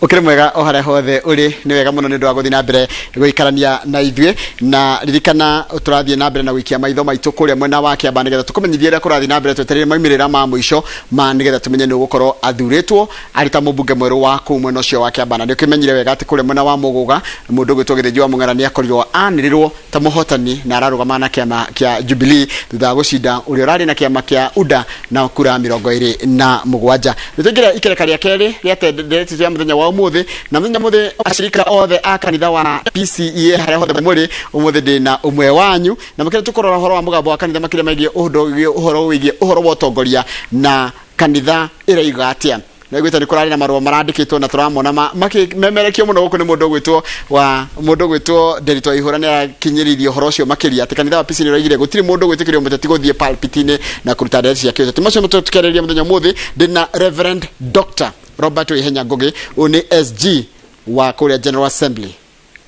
Ũkĩrĩ mwega o harĩa hothe ũrĩ, nĩ wega mũno nĩ ũndũ wa gũthiĩ na mbere gũikarania na ithuĩ. Na ririkana tũrathiĩ na mbere na gũikia maitho maitũ kũrĩa mwena wa Kĩamba nĩgetha tũkũmenyithie ũrĩa kũrathiĩ na mbere, twetereire maumĩrĩra ma mũico ma nĩgetha tũmenye nĩ ũgũkorwo athurĩtwo arĩ ta mũmbunge mwerũ wa kũu mwena ũcio wa Kĩamba. Na nĩ ũkĩmenyire wega atĩ kũrĩa mwena wa Mũgũga mũndũ ũgwĩtwo Gĩthĩnji wa Mũng'era nĩ akorirwo anĩrĩrwo ta mũhotani na ararũgama na kĩama kĩa Jubilee thutha wa gũcinda ũrĩa ũrarĩ na kĩama kĩa UDA na kura 27. Nĩtũingĩre ikereka rĩa kerĩ rĩa ndereti ya mũthenya wa ũmũthĩ. Na mũthenya mũthĩ ashirika othe a kanitha wa PCEA harĩa hothe mũrĩ, ũmũthĩ ndĩ na ũmwe wanyu na makĩria tũkũrora ũhoro wa mũgambo wa kanitha makĩria megiĩ ũhoro wĩgiĩ ũhoro wa ũtongoria na kanitha ĩraiga atĩa. Naiguĩte nĩ kũrarĩ na marũa marandĩkĩtwo na tũramona makĩmemerekio mũno gũkũ nĩ mũndũ ũgwĩtwo wa mũndũ ũgwĩtwo Nderitu Waihũra. Nĩ arakinyĩrĩirie ũhoro ũcio makĩria atĩ kanitha wa PCEA nĩ ũraigire gũtirĩ mũndũ ũgwĩtĩkĩrio mũteti gũthiĩ pulpit-inĩ na kũruta ndeto cia kĩũteti. Macio tũkĩarĩrĩria mũthenya ũmũthĩ ndĩ na Reverend Dr. Robert Waihenya Ngũgĩ. Ũyũ nĩ SG wa kũrĩa General Assembly.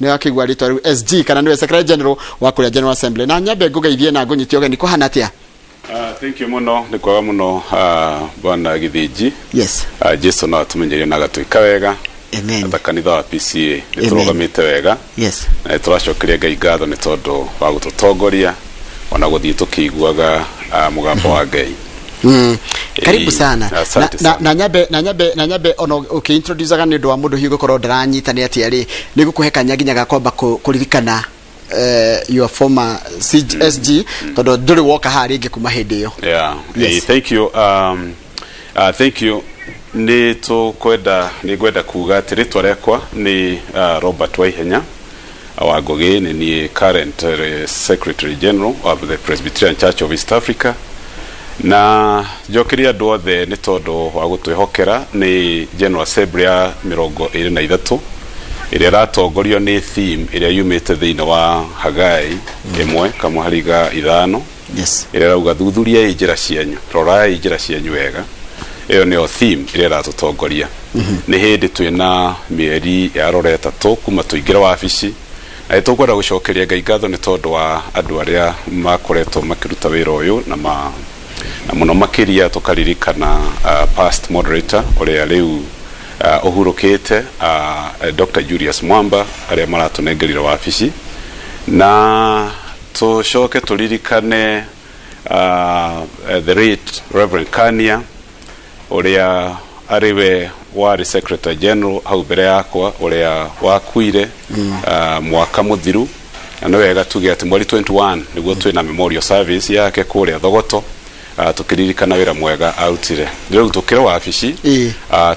Nĩ wakĩigua rĩtwa rĩu SG, kana nĩwe Secretary General wa kũrĩa General Assembly. Na nyambe ngũgeithie na ngũnyite ũgeni. Kũhana atĩa? Thank you mũno, nĩ kwega mũno, bwana Gĩthĩnji. Jesu no atũmenyerie na agatwĩka wega. Amen. Ta kanitha wa PCA nĩ Amen. tũrũgamĩte wega na nĩ tũracokeria Ngai ngatho nĩ tondũ wa gũtũtongoria ona gũthiĩ tũkĩiguaga mũgambo wa Ngai. Karibu sana. Asante na, sana. Na nyambe ona ũkĩintroducaga nĩ ũndũ wa mũndũ hihi gũkorwo ndaranyita nĩ atĩa rĩ, nĩ gũkũhe kanya nginya ga kwamba kũririkana your former SG, tondũ ndũrĩ woka haha rĩngĩ kuma hĩndĩ ĩyo. Yeah. Yes. Thank you. Thank you. Nĩ tũkwenda, nĩ ngwenda kuga atĩ rĩtwa rĩakwa nĩ Robert Waihenya wa Ngũgĩ. Nĩ niĩ current Secretary General of the Presbyterian Church of East Africa, na njokerie andũ othe nĩ tondũ wa gũtwĩhokera. Nĩ General Assembly ya 23 ĩrĩa ĩratongorio nĩ theme ĩrĩa yumĩte thĩinĩ wa Hagai 1:5, ĩrĩa ĩrauga, "Thuthuriai njĩra cianyu, rorai njĩra cianyu wega." Ĩyo nĩyo theme ĩrĩa ĩratũtongoria. Nĩ hĩndĩ twĩna mĩeri ya rora 3 kuma tũingĩre wabici, na nĩ tũkwenda gũcokeria Ngai ngatho nĩ tondũ wa andũ arĩa makoretwo makĩruta wĩra ũyũ na ma na mũno makĩria tũkaririkana past moderator ũrĩa rĩu ũhurũkĩte, Dr. Julius Mwamba, arĩa maratũnengerire wabici, na tũcoke tũririkane the late Reverend Kania, ũrĩa arĩ we warĩ Secretary General hau mbere yakwa, ũrĩa wakuire mwaka mũthiru. Na nĩ wega tuge atĩ mweri 21 nĩguo twĩna memorial service yake kũrĩa Thogoto, tũkĩririkana wĩra mwega arutire. Rĩu tũkĩrĩ wabici,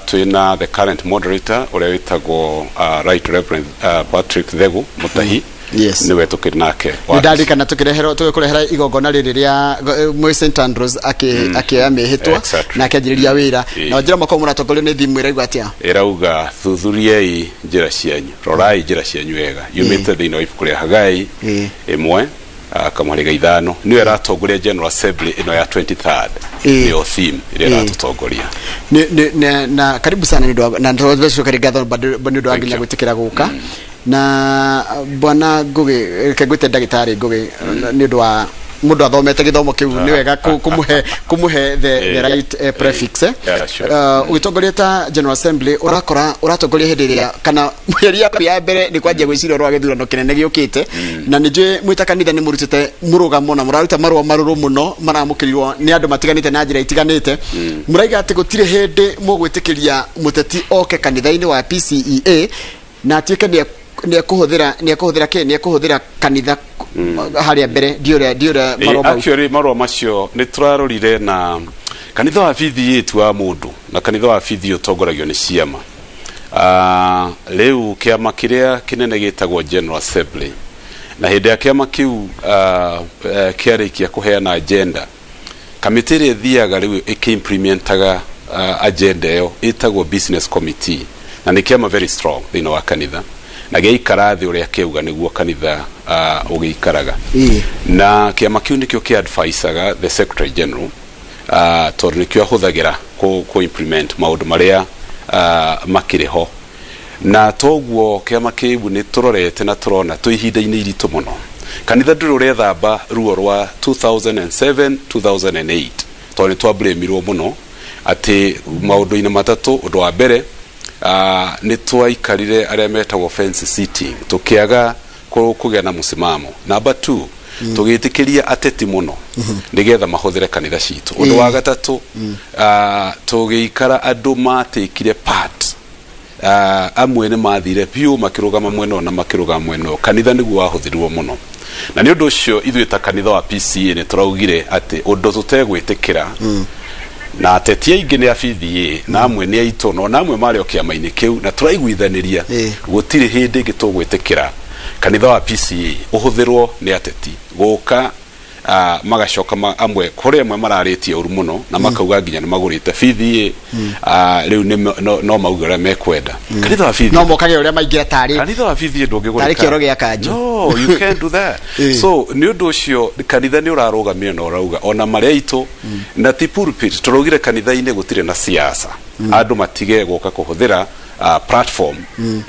twĩna the current moderator ũrĩa wĩtagwo Right Reverend Patrick Thegu Mutahi. Nĩwe tũkĩrĩ nake Nĩ wabici. Ndarikana tũkĩreherwo tũgĩkũrehera igongona rĩrĩ rĩa mwĩ St Andrews akĩoya mĩhĩtwa na akĩanjĩrĩria wĩra. Na njĩra mwaka ũyũ mũratongorio nĩ thimũ ĩraigua atĩa? Ĩrauga, "Thuthuriai njĩra cianyu, rorai njĩra cianyu wega," yumĩte thĩinĩ wa ibuku rĩa Hagai 1:5. Nĩyo ĩratongoria General Assembly ĩno ya 23rd. Nĩyo theme ĩrĩa ĩratũtongoria. Na karibu sana nĩ ũndũ wa na tũcokeria ngatho bado nĩ ũndũ wa Thank nginya you. gwĩtĩkĩra gũka. Na bwana Ngũgĩ, reke ngwĩte ndagĩtarĩ Ngũgĩ nĩ ũndũ wa mũndũ athomete gĩthomo kĩu, nĩ wega kũmũhe the right prefix, eh? Yeah, sure. Ũgĩtongoria ta General Assembly, ũrakora ũratongoria hĩndĩ ĩrĩa kana mĩeri yaku ya mbere nĩ kwanjia gwĩciria ũhoro wa gĩthurano kĩnene gĩũkĩte. Na nĩ njũĩ mwĩ ta kanitha nĩ mũrutĩte mũrũgamo na mũraruta marũa marũrũ mũno maramũkĩrirwo nĩ andũ matiganĩte na njĩra itiganĩte. Mũraiga atĩ gũtirĩ hĩndĩ mũgwĩtĩkĩria mũteti oke kanitha-inĩ wa PCEA na atuĩke nĩ ekũhũthĩra kĩ, nĩ ekũhũthĩra kanitha harĩa mbere. Ndiũrĩa marũa mau. Actually, marũa macio nĩ tũrarorire na kanitha wa PCEA ti wa mũndũ, na kanitha wa PCEA ũtongoragio nĩ ciama. Rĩu kĩama kĩrĩa kĩnene gĩtagwo General Assembly, na hĩndĩ ya kĩama kĩu kĩarĩkia kũheana agenda, kamĩtĩ ĩrĩa ĩthiaga rĩu ĩkĩimplementaga agenda ĩyo ĩtagwo business committee, na nĩ kĩama very strong thĩinĩ wa kanitha, na gĩaikara thĩ ũrĩa kĩauga nĩguo kanitha ũgĩikaraga. Na kĩama kĩu nĩkĩo kĩ-advisaga the Secretary General, tondũ nĩkĩo ahũthagĩra kũ implement maũndũ marĩa makĩrĩ ho. Na toguo kĩama kĩu nĩ tũrorete na tũrona twĩ ihinda-inĩ iritũ mũno. Kanitha ndũrĩ ũrethamba ruo rwa 2007 2008, tondũ nĩ twablamirwo mũno atĩ maũndũ-inĩ matatũ. Ũndũ wa mbere, Nĩ twaikarire arĩa metagwo fence sitting, tũkĩaga kũgĩa na mũsimamo. Number 2, tũgĩtĩkĩria ateti mũno nĩgetha mahũthĩre kanitha citũ. Ũndũ wa gatatũ, tũgĩikara andũ matĩkire part, amwe nĩ mathire biũ makĩrũgama mwena ũyũ na makĩrũgama mwena ũyũ. Kanitha nĩguo wahũthĩrirwo mũno, na nĩ ũndũ ũcio ithuĩ ta kanitha wa PCA nĩ tũraugire atĩ ũndũ tũtegwĩtĩkĩra, na ateti aingĩ nĩ a PDA na amwe nĩ aitũ no na amwe marĩ o kĩama-inĩ kĩu, na tũraiguithanĩria gũtirĩ hĩndĩ ĩngĩ tũgwĩtĩkĩra kanitha wa PCA ũhũthĩrwo nĩ ateti gũka, magacoka amwe kũrĩ amwe mararĩtie ũru mũno na makauga nginya nĩ magũrĩte PDA. Rĩu nĩ no mauge ũrĩa mekwenda. Kanitha wa PDA no mokage ũrĩa maingĩra tarĩ kanitha wa PDA ndũngĩgũrĩka. Tarĩ kĩoro gĩa kanjũ. No, you can't do that. So nĩ ũndũ ũcio kanitha nĩ ũrarũgamire na ũrauga ona marĩa aitũ na ti pulpit, tũraugire kanitha-inĩ gũtirĩ na siasa. Andũ matige gũka kũhũthĩra platform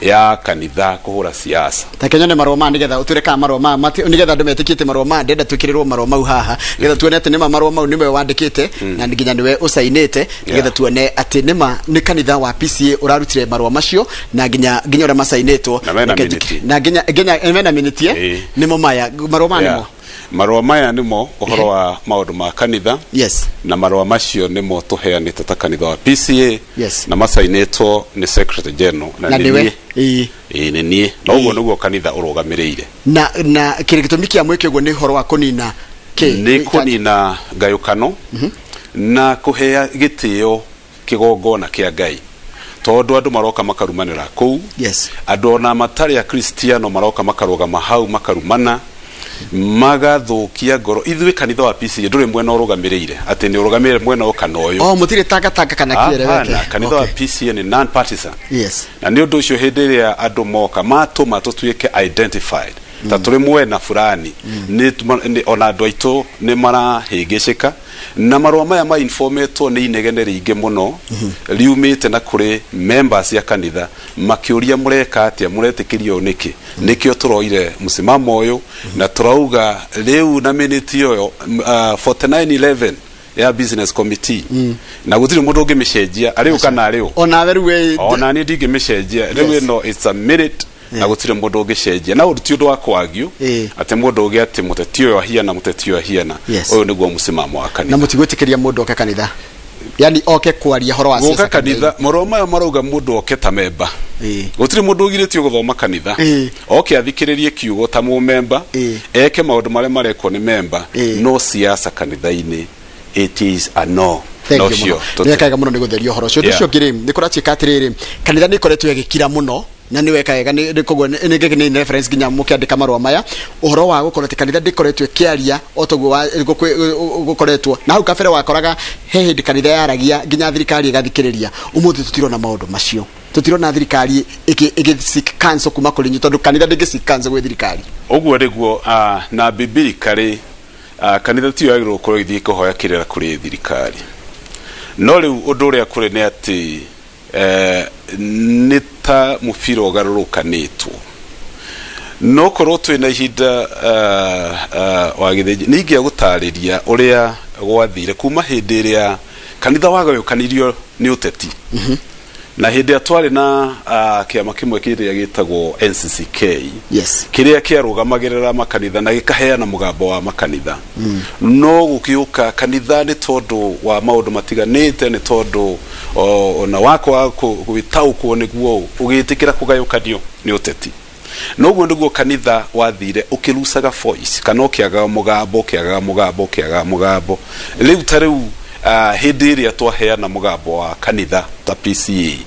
ya kanitha kũhũra siasa. Ta kenyone marũa maya nĩgetha ũtwĩre kana marũa maya nĩgetha andũ metĩkĩtie marũa maya. Ndĩrenda twĩkĩrĩrwo marũa mau haha nĩgetha tuone atĩ nĩma marũa mau nĩwe wandĩkĩte na nginya nĩwe ũcainĩte, nĩgetha tuone atĩ nĩma nĩ kanitha wa PCA ũrarutire marũa macio na nginya ũrĩa macainĩtwo. Na mena Reke minute. Na nginya mena minute. Nĩmo maya marũa maya? Nĩmo. Marũa maya nĩmo ũhoro wa maũndũ ma kanitha na marũa macio nĩmo tũheanĩte ta kanitha wa PCA na macainĩtwo nĩ secretary general na na nĩ nĩwe niĩ. Ĩĩ, nĩ niĩ, na ũguo nĩguo kanitha ũrũgamĩrĩire. Na kĩrĩ gĩtũmi kĩa mwĩke ũguo nĩ ũhoro wa kũnina kĩ? Nĩ kũnina ngayũkano na kũhea gĩtĩo kĩgongona kĩa Ngai, tondũ andũ maroka makarumanĩra kũu. Andũ ona matarĩ akristiano maroka makarũgama hau makarumana, magathũkia ngoro. Ithuĩ kanitha wa PCA ndũrĩ mwena ũrũgamĩrĩire, atĩ nĩ ũrũgamĩrĩire mwena ũyũ kana ũyũ. Oh, mũtirĩ tangatanga kana kĩereweke? Hapana, kanitha wa PCA nĩ non partisan. Na nĩ ũndũ ũcio hĩndĩ ĩrĩa andũ moka matũma tũtuĩke identified ta tũrĩ mwena fulani, ona andũ aitũ nĩ marahĩngĩcĩka. Na marũa maya ma informetwo nĩ inegene rĩingĩ mũno riumĩte na kũrĩ members ya kanitha makĩũria, mũreka atĩa, mũretĩkĩria ũũ nĩkĩ? Nĩkĩo tũroire mũsimamo ũyũ na tũrauga rĩu na minute ĩyo 4911 ya business committee, na gũtirĩ mũndũ ũngĩmĩcenjia, arĩ ũ kana arĩ ũ. Onawe rĩu wĩ Ona niĩ ndingĩmĩcenjia rĩu. Ĩno it's a minute na gũtirĩ mũndũ ũngĩcenjia, na ũndũ ti ũndũ wa kwagio atĩ mũndũ ũngĩ atĩ mũteti ũyũ ahiana, mũteti ũyũ ahiana. Ũyũ nĩguo mũsimamo wa na kanitha. Mũtigwĩtĩkĩria mũndũ oke kanitha, yani oke kwaria ũhoro wa gũka siasa? Kanitha marũa maya marauga mũndũ oke ta memba. Gũtirĩ mũndũ ũgirĩtio gũthoma kanitha. Oke athikĩrĩrie kiugo ta mũmemba, eke maũndũ marĩa marekwo nĩ memba. No siasa kanitha-inĩ, it is a no. Thank No you cio mũno. Nĩ wega mũno nĩ gũtheria ũhoro ũcio. Ũndũ ũcio ũngĩ rĩ, nĩ kũratuĩka atĩrĩrĩ, kanitha nĩ ĩkoretwo ĩgĩkira mũno, na nĩ weka wega nĩ koguo nĩ reference nginya mũkĩandĩka marũa maya ũhoro wa gũkorwo atĩ kanitha ndĩkoretwo ĩkĩaria o toguo gũkoretwo na hau kabere. Wakoraga he hĩndĩ kanitha yaragia nginya thirikari ĩgathikĩrĩria. Ũmũthĩ tũtirona maũndũ macio, tũtirona thirikari ĩgĩ seek counsel kuma kũrĩ inyuĩ, tondũ kanitha ndĩngĩ seek counsel gwĩ thirikari. Ũguo nĩguo, na biblically, kanitha tiyo yagĩrĩirwo gũkorwo ĩgĩthiĩ kũhoya kĩrĩra kũrĩ thirikari. No rĩu ũndũ ũrĩa kũrĩ nĩ atĩ nĩ ta mũbira ũgarũrũkanĩtwo. No korwo twĩna ihinda, wa gĩthĩnji, nĩ ingĩa gũtarĩria ũrĩa gwathire kuma hĩndĩ ĩrĩa kanitha wagayũkanirio nĩ ũteti, na hĩndĩ ĩrĩa twarĩ na kĩama kĩmwe kĩrĩa gĩtagwo NCCK, kĩrĩa kĩarũgamagĩrĩra makanitha na gĩkaheana mũgambo wa makanitha. No gũgĩũka kanitha nĩ tondũ wa maũndũ matiganĩte, nĩ tondũ ona wakwa gwĩtaũkwo nĩguo ũgĩtĩkĩra kũgayũkanio nĩ ũteti. Noguo nĩguo kanitha wathire ũkĩrucaga voice kana ũkĩagaga mũgambo, ũkĩagaga mũgambo, ũkĩagaga mũgambo. Rĩu ta rĩu, hĩndĩ ĩrĩa twaheana mũgambo wa kanitha ta PCA,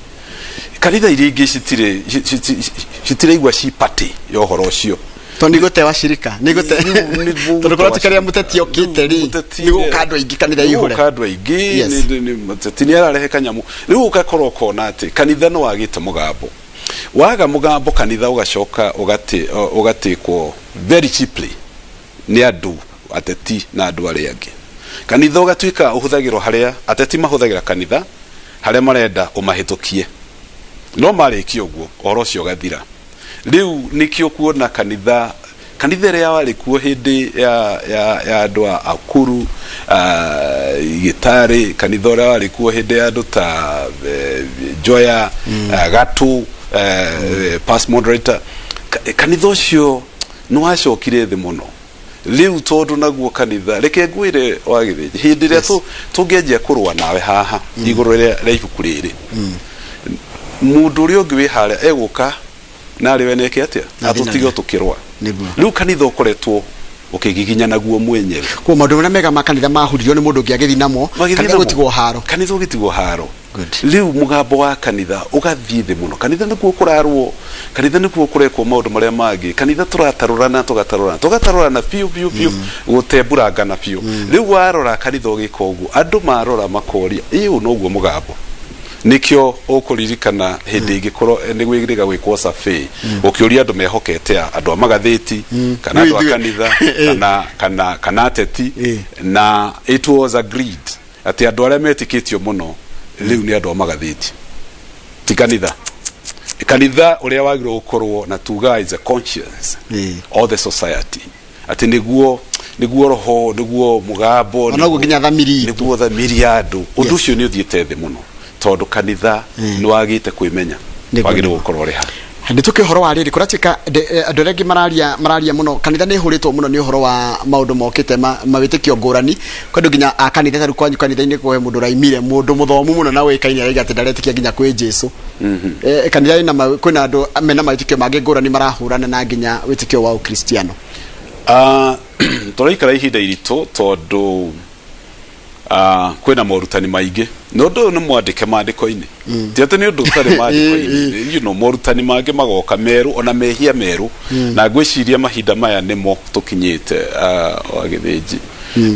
kanitha iria ingĩ citirĩ citiraigua ci party ya ũhoro ũcio. Tondũ nĩ gũte washirika nĩ gũte, tondũ kũratuĩka rĩrĩa mũteti okĩte rĩ, nĩ gũka andũ aingĩ kanitha ihũre. Nĩ andũ aingĩ. Mũteti nĩ ararehe kanyamũ, rĩu ũgakorwo ũkona atĩ kanitha nĩ wagĩte mũgambo. Waga mũgambo kanitha, ũgacoka ũgatĩkwo very cheaply nĩ andũ ateti na andũ arĩa angĩ. Kanitha ũgatuĩka ũhũthagĩrwo harĩa ateti mahũthagĩra kanitha harĩa marenda ũmahĩtũkie, no marĩkia ũguo ũhoro ũcio ũgathira. Rĩu nĩkĩo kuona kanitha Kanitha ĩrĩa warĩ kuo hĩndĩ ya andũ a Akuru, Gĩtarĩ, kanitha ũrĩa warĩ kuo hĩndĩ ya andũ ta Njoya, Gatũ, past moderator, kanitha ũcio nĩ wacokire thĩ mũno. Rĩu tondũ naguo kanitha, reke ngwĩre wa Gĩthĩnji, hĩndĩ ĩrĩa tũngĩanjia kũrũa nawe haha igũrũ rĩa ibuku rĩrĩ, mũndũ ũrĩa ũngĩ wĩ harĩa egũka narĩ we neke atĩa? Na thĩna Atũtige nĩ. tũkĩrũa. Nĩguo. Rĩu kanitha ũkoretwo ũkĩgiginya naguo mwenyewe. Koguo maũndũ marĩa mega ma kanitha mahuririo nĩ mũndũ ũngĩ agĩthiĩ namo, Magĩthiĩ kanitha namo. gũtigwo haro. Kanitha ũgĩtigwo haro. Good. Rĩu mũgambo wa kanitha ũgathiĩ thĩ mũno. Kanitha nĩkuo kũrarwo, kanitha nĩkuo kũrekwo maũndũ marĩa mangĩ, kanitha tũratarũrana, tũgatarũrana, tũgatarũrana biũ biũ biũ, gũtembũrangana biũ. Rĩu warora kanitha ũgĩka ũguo, andũ marora makoria, ĩ ũyũ noguo mũgambo. Nĩkĩo ũkũririkana hĩndĩ ĩngĩ nĩ gwĩrĩga gwĩkwo survey, ũkĩũria andũ mehokete a, andũ a magathĩti, kana andũ a Rĩu ithuĩ- kanitha, kana ateti, na it was agreed atĩ andũ arĩa metĩkĩtio mũno rĩu nĩ andũ a magathĩti, ti kanitha. Kanitha ũrĩa wagĩrĩirwo gũkorwo na tuga is a conscience of the society, atĩ nĩguo roho, nĩguo mũgambo, Ona ũguo nginya thamiri itũ. Nĩguo thamiri ya andũ. Ũndũ ũcio nĩ ũthiĩte thĩ mũno tondũ kanitha nĩ wagĩte kwĩmenya wagĩrĩirwo gũkorwo ũrĩ ha. Nĩ tũkĩ ũhoro wa rĩrĩ kũratuĩka andũ arĩa angĩ mararia mũno, kanitha nĩ ĩhũrĩtwo mũno nĩ ũhoro wa maũndũ mokĩte mawĩtĩkio ngũrani. Kwĩ andũ nginya a kanitha, tarĩu kwanyu kanitha-inĩ kwĩ mũndũ ũraimire, mũndũ mũthomu mũno na ũĩkaine, arauga atĩ ndaretĩkia nginya kwĩ Jesu. Kanitha kwĩna andũ mena mawĩtĩkio mangĩ ngũrani marahũrana na nginya wĩtĩkio wa Ũkristiano. Tũraikara ihinda iritũ tondũ kwĩna morutani maingĩ, na ũndũ ũyũ nĩ mwandĩke maandĩko-inĩ, ti atĩ nĩ ũndũ ũtarĩ maandĩko-inĩ. Morutani mangĩ magoka merũ, ona mehia merũ, na ngwĩciria mahinda maya nĩmo tũkinyĩte, wa Gĩthĩnji,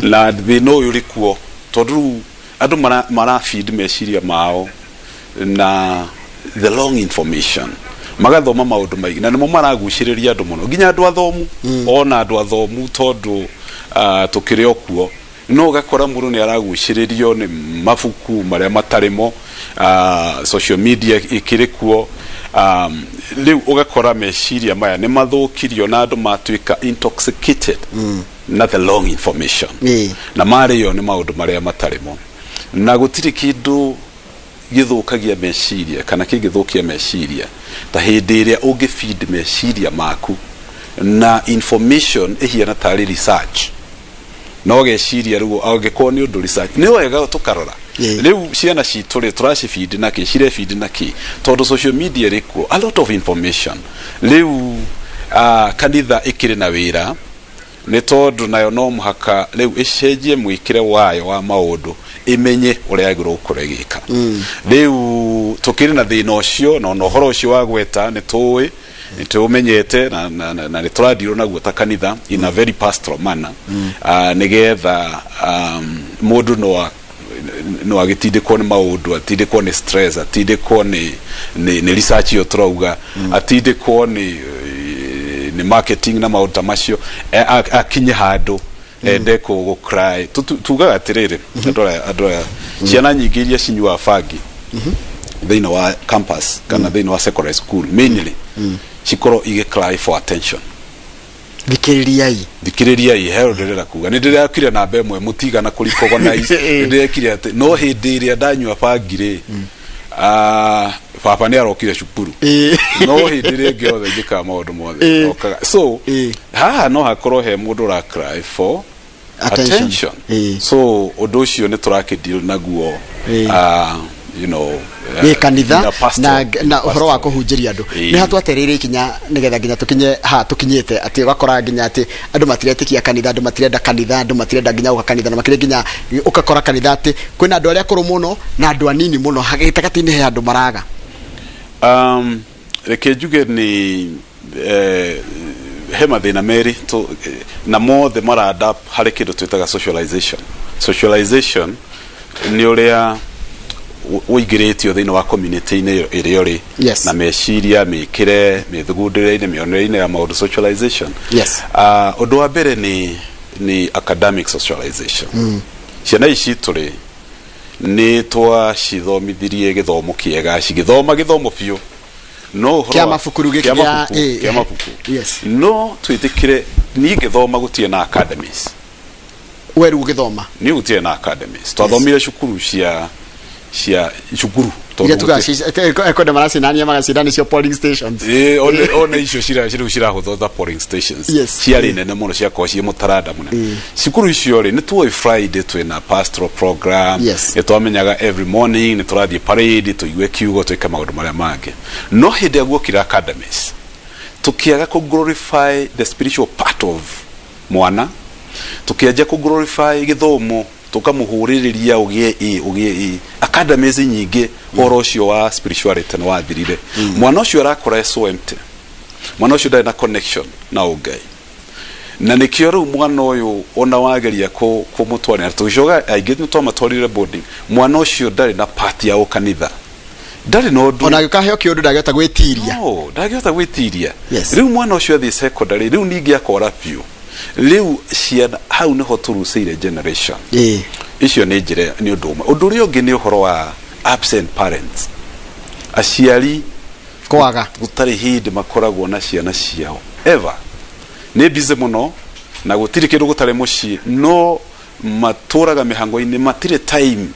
na thĩna ũyũ ũrĩ kuo tondũ rĩu andũ mara feed meciria mao na the long information, magathoma maũndũ maingĩ, na nĩmo maragucĩrĩria andũ mũno, nginya andũ athomu, ona andũ athomu, tondũ tũkĩrĩ o kuo no ũgakora mũndũ nĩ aragucĩrĩrio nĩ mabuku marĩa matarĩ mo, social media ĩkĩrĩ kuo. Rĩu ũgakora meciria maya nĩ mathũkirio na andũ matuĩka intoxicated na the long information, na marĩo nĩ maũndũ marĩa matarĩ mo, na gũtirĩ kĩndũ gĩthũkagia meciria kana kĩngĩthũkia meciria ta hĩndĩ ĩrĩa ũngĩ feed meciria maku na information ĩhiana tarĩ research, no geciria rĩu angĩkorwo nĩ ũndũ research nĩ wega tũkarora. Rĩu ciana citũ rĩ, tũracibindi na kĩ, cirebindi na kĩ, tondũ social media ĩrĩ kuo, a lot of information. Rĩu kanitha ĩkĩrĩ na wĩra, nĩ tondũ nayo no mũhaka rĩu ĩcenjie mwĩkĩre wayo wa maũndũ, ĩmenye ũrĩa yagĩrĩirwo gũkorwo ĩgĩka. Rĩu tũkĩrĩ na thĩna ũcio, na ona ũhoro ũcio wa gweta nĩ tũĩ, nĩ tũmenyete, na nĩ tũradirwo naguo ta kanitha in a very pastoral manner, nĩgetha mũndũ no agĩtindĩkwo nĩ maũndũ, atindĩkwo nĩ stress, atindĩkwo nĩ research ĩyo tũrauga, atindĩkwo nĩ marketing na maũndũ ta macio, akinye handũ ende kũ cry. Tugaga atĩrĩrĩ, andũ aya ciana nyingĩ iria cinyuaga bangi thĩinĩ wa campus kana thĩinĩ wa secondary school mainly cikorwo igĩ cry for attention. Thikĩrĩriai. Thikĩrĩriai, he ũndũ ndĩrenda kuga. Nĩ ndĩrekire namba ĩmwe mũtigana kũ recognize, nĩ ndĩrekire atĩ no hĩndĩ ĩrĩa ndanyua bangi rĩ, baba nĩ arokire cukuru, no hĩndĩ ĩrĩa ĩngĩ yothe njĩkaga maũndũ mothe okaga. So haha no hakorwo he mũndũ ũra cry for attention. Attention. So ũndũ ũcio nĩ tũrakĩ naguo, nĩ kanitha in a pastoral- na ũhoro wa kũhunjĩria andũ. Nĩ hatwatereire ikinya nĩgetha nginya tũkinye haha tũkinyĩte, atĩ ũgakora nginya atĩ andũ matiretĩkia kanitha, andũ matirenda kanitha, andũ matirenda nginya gũka kanitha, na makĩria nginya ũgakora kanitha atĩ kwĩna andũ arĩa akũrũ mũno na andũ anini mũno, gĩtagatĩ-inĩ he andũ maraga. Reke njuge nĩ he mathĩna merĩ na mothe maranda harĩ kĩndũ twĩtaga socialization. Socialization nĩ ũrĩa ũingĩrĩtio thĩinĩ wa community-inĩ ĩrĩa ũrĩ na meciria, mĩkĩre, mĩthugundĩre-inĩ, mĩonere-inĩ ya maũndũ, socialization. Ũndũ wa mbere nĩ academic socialization. Ciana ici tũrĩ nĩ twacithomithirie gĩthomo kĩega, cigĩthoma gĩthomo biũ. No ũhoro Kĩa mabuku rĩu gĩkĩ kĩa gĩa- mabuku, kĩa mabuku. No twĩtĩkĩre niĩ ngĩthoma gũtirĩ na academies. We rĩu ũgĩthoma? Niĩ gũtirĩ na academies, twathomire cukuru cia cukuru tondũ iria tugaga kwenda maracinania magacinda nĩcio polling stations. Ĩĩ, one icio rĩu cirahũthwo ta polling stations. Ciarĩ nene mũno, ciakorwo ciĩ mũtaranda mũnene. Cukuru icio rĩ, nĩ tuoĩ Friday twĩna pastoral program. Nĩ twamenyaga every morning nĩ tũrathiĩ parade, tũigue kiugo, twĩke maũndũ marĩa mangĩ. No hĩndĩ ĩrĩa guokire academies, tũkĩaga kũ glorify the spiritual part of mwana, tũkĩanjia kũ glorify gĩthomo, tũkamũhũrĩrĩria ũgĩe ĩ ũgĩe ĩ academies nyingĩ. Ũhoro ũcio wa spirituality nĩ wathirire. Mwana ũcio arakora so empty, mwana ũcio ndarĩ na connection na ũngai, na nĩkĩo rĩu mwana ũyũ ona wageria kũmũtwarĩra, tũgĩcoka aingĩ nĩ twamatwarire boarding, mwana ũcio ndarĩ na part ya ũkanitha, ndarĩ na ũndũ. Ona agĩkaheo kĩũndũ ndangĩhota gwĩtiria. No ndangĩhota gwĩtiria. Rĩu mwana ũcio athiĩ secondary, rĩu ningĩ akora biũ. Rĩu ciana hau nĩho tũrucĩire generation. Icio nĩ njĩra, nĩ ũndũ ũmwe. Ũndũ ũrĩa ũngĩ nĩ ũhoro wa absent parents, aciari kwaga. Gũtarĩ hĩndĩ makoragwo na ciana ciao ever, nĩ busy mũno na gũtirĩ kĩndũ gũtarĩ mũciĩ, no matũraga mĩhango-inĩ, matirĩ time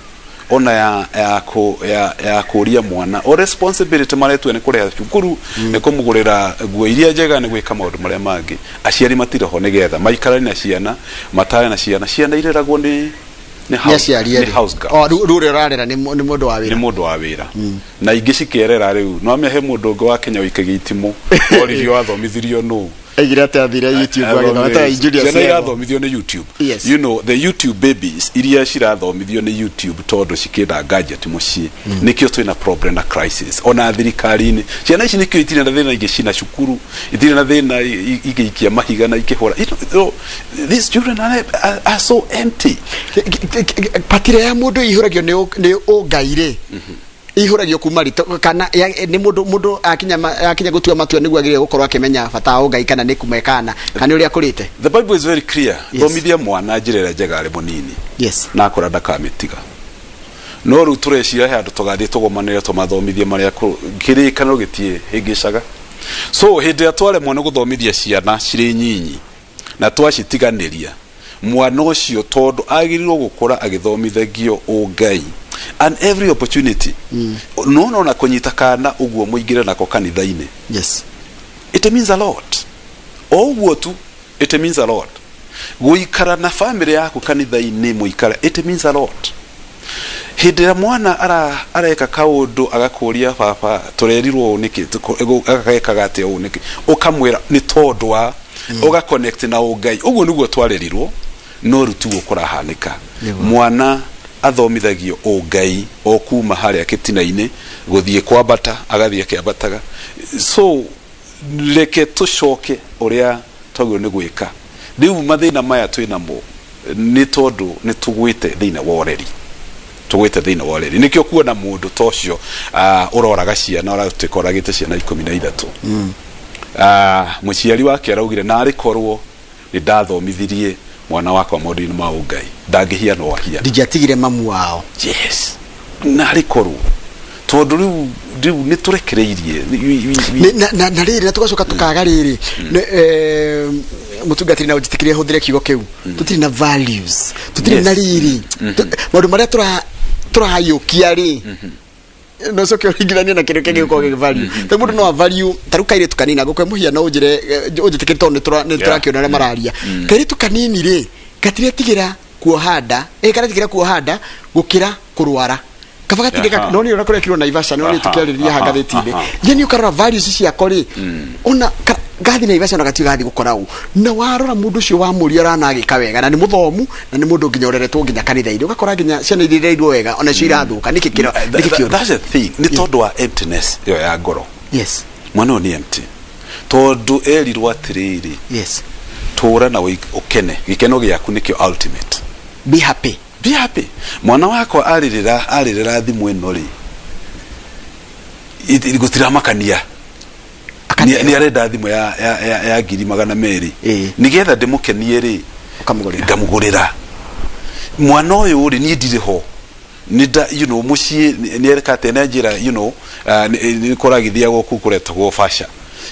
ona ya kũria mwana. O responsibility maretwo nĩ kũrĩha cukuru, nĩ kũmũgũrĩra nguo iria njega, nĩ gwĩka maũndũ marĩa mangĩ. Aciari matirĩ ho nĩgetha maikarane na ciana, matare na ciana. Ciana ireragwo nĩ nĩ aciari nĩ erĩ. House girl. O rĩu ũrĩa ũrarera nĩ mũndũ wa nĩ wĩra. Mũndũ wa wĩra, na ingĩ cikerera. Rĩu no amenya he mũndũ ũngĩ wa Kenya wĩikagia itimũ, oririo wathomithirio nũ. Aigire atĩ athire YouTube agĩthoma ta Julius Ciana Yego. irathomithio nĩ YouTube. The YouTube babies iria cirathomithio nĩ YouTube tondũ cikĩenda gadget mũciĩ, nĩkĩo twĩna problem na crisis ona thirikari-inĩ. Ciana ici nĩkĩo itirĩ na thĩna, ingĩ cina cukuru itirĩ na thĩna, igĩikia mahiga na ikĩhũra. These children are so empty. Patire ya mũndũ ihũragio nĩ ũngai rĩ, ihũragio kuma rĩ? Kana nĩ mũndũ akinya gũtua matua nĩguo agĩrĩire gũkorwo akĩmenya bata wa ũngai, kana nĩ kuma kana ũrĩa akũrĩte? The Bible is very clear. Thomithia mwana njĩra ĩrĩa njega arĩ mũnini, na akũra ndakamĩtiga. No rĩu tũreciria he handũ tũgathiĩ tũgomanĩre tũmathomithie marĩa kĩrĩkanĩro gĩtiĩ hĩngĩcaga. So hĩndĩ ĩrĩa twaremwo nĩ gũthomithia ciana cirĩ nyinyi na twacitiganĩria, mwana ũcio tondũ agĩrĩirwo gũkũra agĩthomithagio ũngai and every opportunity, no nona kũnyita kana ũguo mũingĩre nako kanitha-inĩ, it means a lot. O ũguo tu, it means a lot. Gũikara na family yaku kanitha-inĩ mũikara, it means a lot. Hĩndĩ ĩrĩa mwana areka kaũndũ agakũria, "Baba, tũrerirwo ũũ nĩkĩ? Agekaga atĩa ũũ nĩkĩ?" Ũkamwĩra nĩ tondũ wa ũga connect na ũngai. Ũguo nĩguo twarerirwo, no rĩu tiguo kũrahanĩka. Mwana athomithagio ũngai o kuma harĩa kĩtina-inĩ gũthiĩ kwambata, agathiĩ akĩambataga. So reke tũcoke ũrĩa twagĩrĩirwo nĩ gwĩka. Rĩu mathĩna maya twĩ namo nĩ tondũ nĩ tũgwĩte thĩinĩ wa ũreri, tũgwĩte thĩinĩ wa ũreri. Nĩkĩo kuona mũndũ ta ũcio ũroraga ciana, ũratuĩka ũragĩte ciana 13, mũciari wake araugire narĩ korwo nĩ ndathomithirie mwana wakwa maũndũ-inĩ ma ũngai, ndangĩhiana o ahiana. Ndingĩatigire mamu wao. Yes, narĩ korwo, tondũ rĩu nĩ tũrekereirie. Na rĩrĩ, na tũgacoka tũkaga rĩrĩ, mũtungatĩri, na ũnjĩtĩkĩrie hũthĩre kiugo kĩu, tũtirĩ na values, tũtirĩ na rĩrĩ maũndũ marĩa tũrayũkia rĩ, no coke ũringithanie na kĩndũ kĩngĩ gĩkorwo gĩ value. Ta mũndũ no a value ta rĩu kairĩtu kanini, ngũkwe mũhiano, ũnjĩre ũnjĩtĩkĩre, tondũ nĩ tũrakĩona ũrĩa mararia. Kairĩtu kanini rĩ, gatiretigĩra kuoha nda, karetigĩra kuoha nda gũkĩra kũrwara, kaba gatirĩ. No nĩ ũrĩa kũrekirwo Naivasha, no nĩ tũkĩarĩrĩria haha ngathĩti-inĩ. Yani ũkarora values ciako rĩ, ona gathi Naivasha, ona gatiũ gathi gũkora ũũ, na warora mũndũ ũcio wa mũria ũrana agĩka wega, na nĩ mũthomu, na nĩ mũndũ nginya ũreretwo nginya kanitha-inĩ. Ũgakora nginya ciana iria irerirwo wega onacio irathũka. Nĩkĩ nĩkĩ kĩũru? That's the thing, nĩ tondũ wa emptiness ĩyo ya ngoro. Mwana ũyũ nĩ empty tondũ erirwo atĩrĩrĩ, tũra na ũkene, gĩkeno gĩaku nĩkĩo ultimate. Be happy. Be happy. Mwana wakwa arĩrĩra thimũ ĩno rĩ, gũtiramakania. Akaneo. Nĩ arenda thimũ ya 200,000. Nĩgetha ndĩmũkenie rĩ, ũkamũgũrĩra. Ngamũgũrĩra. Mwana ũyũ rĩ, niĩ ndirĩ ho, nĩ nda mũciĩ nĩ ereka atĩa, nĩ anjĩra Nĩ kũragithiagwo kũu kũretagwo fasha,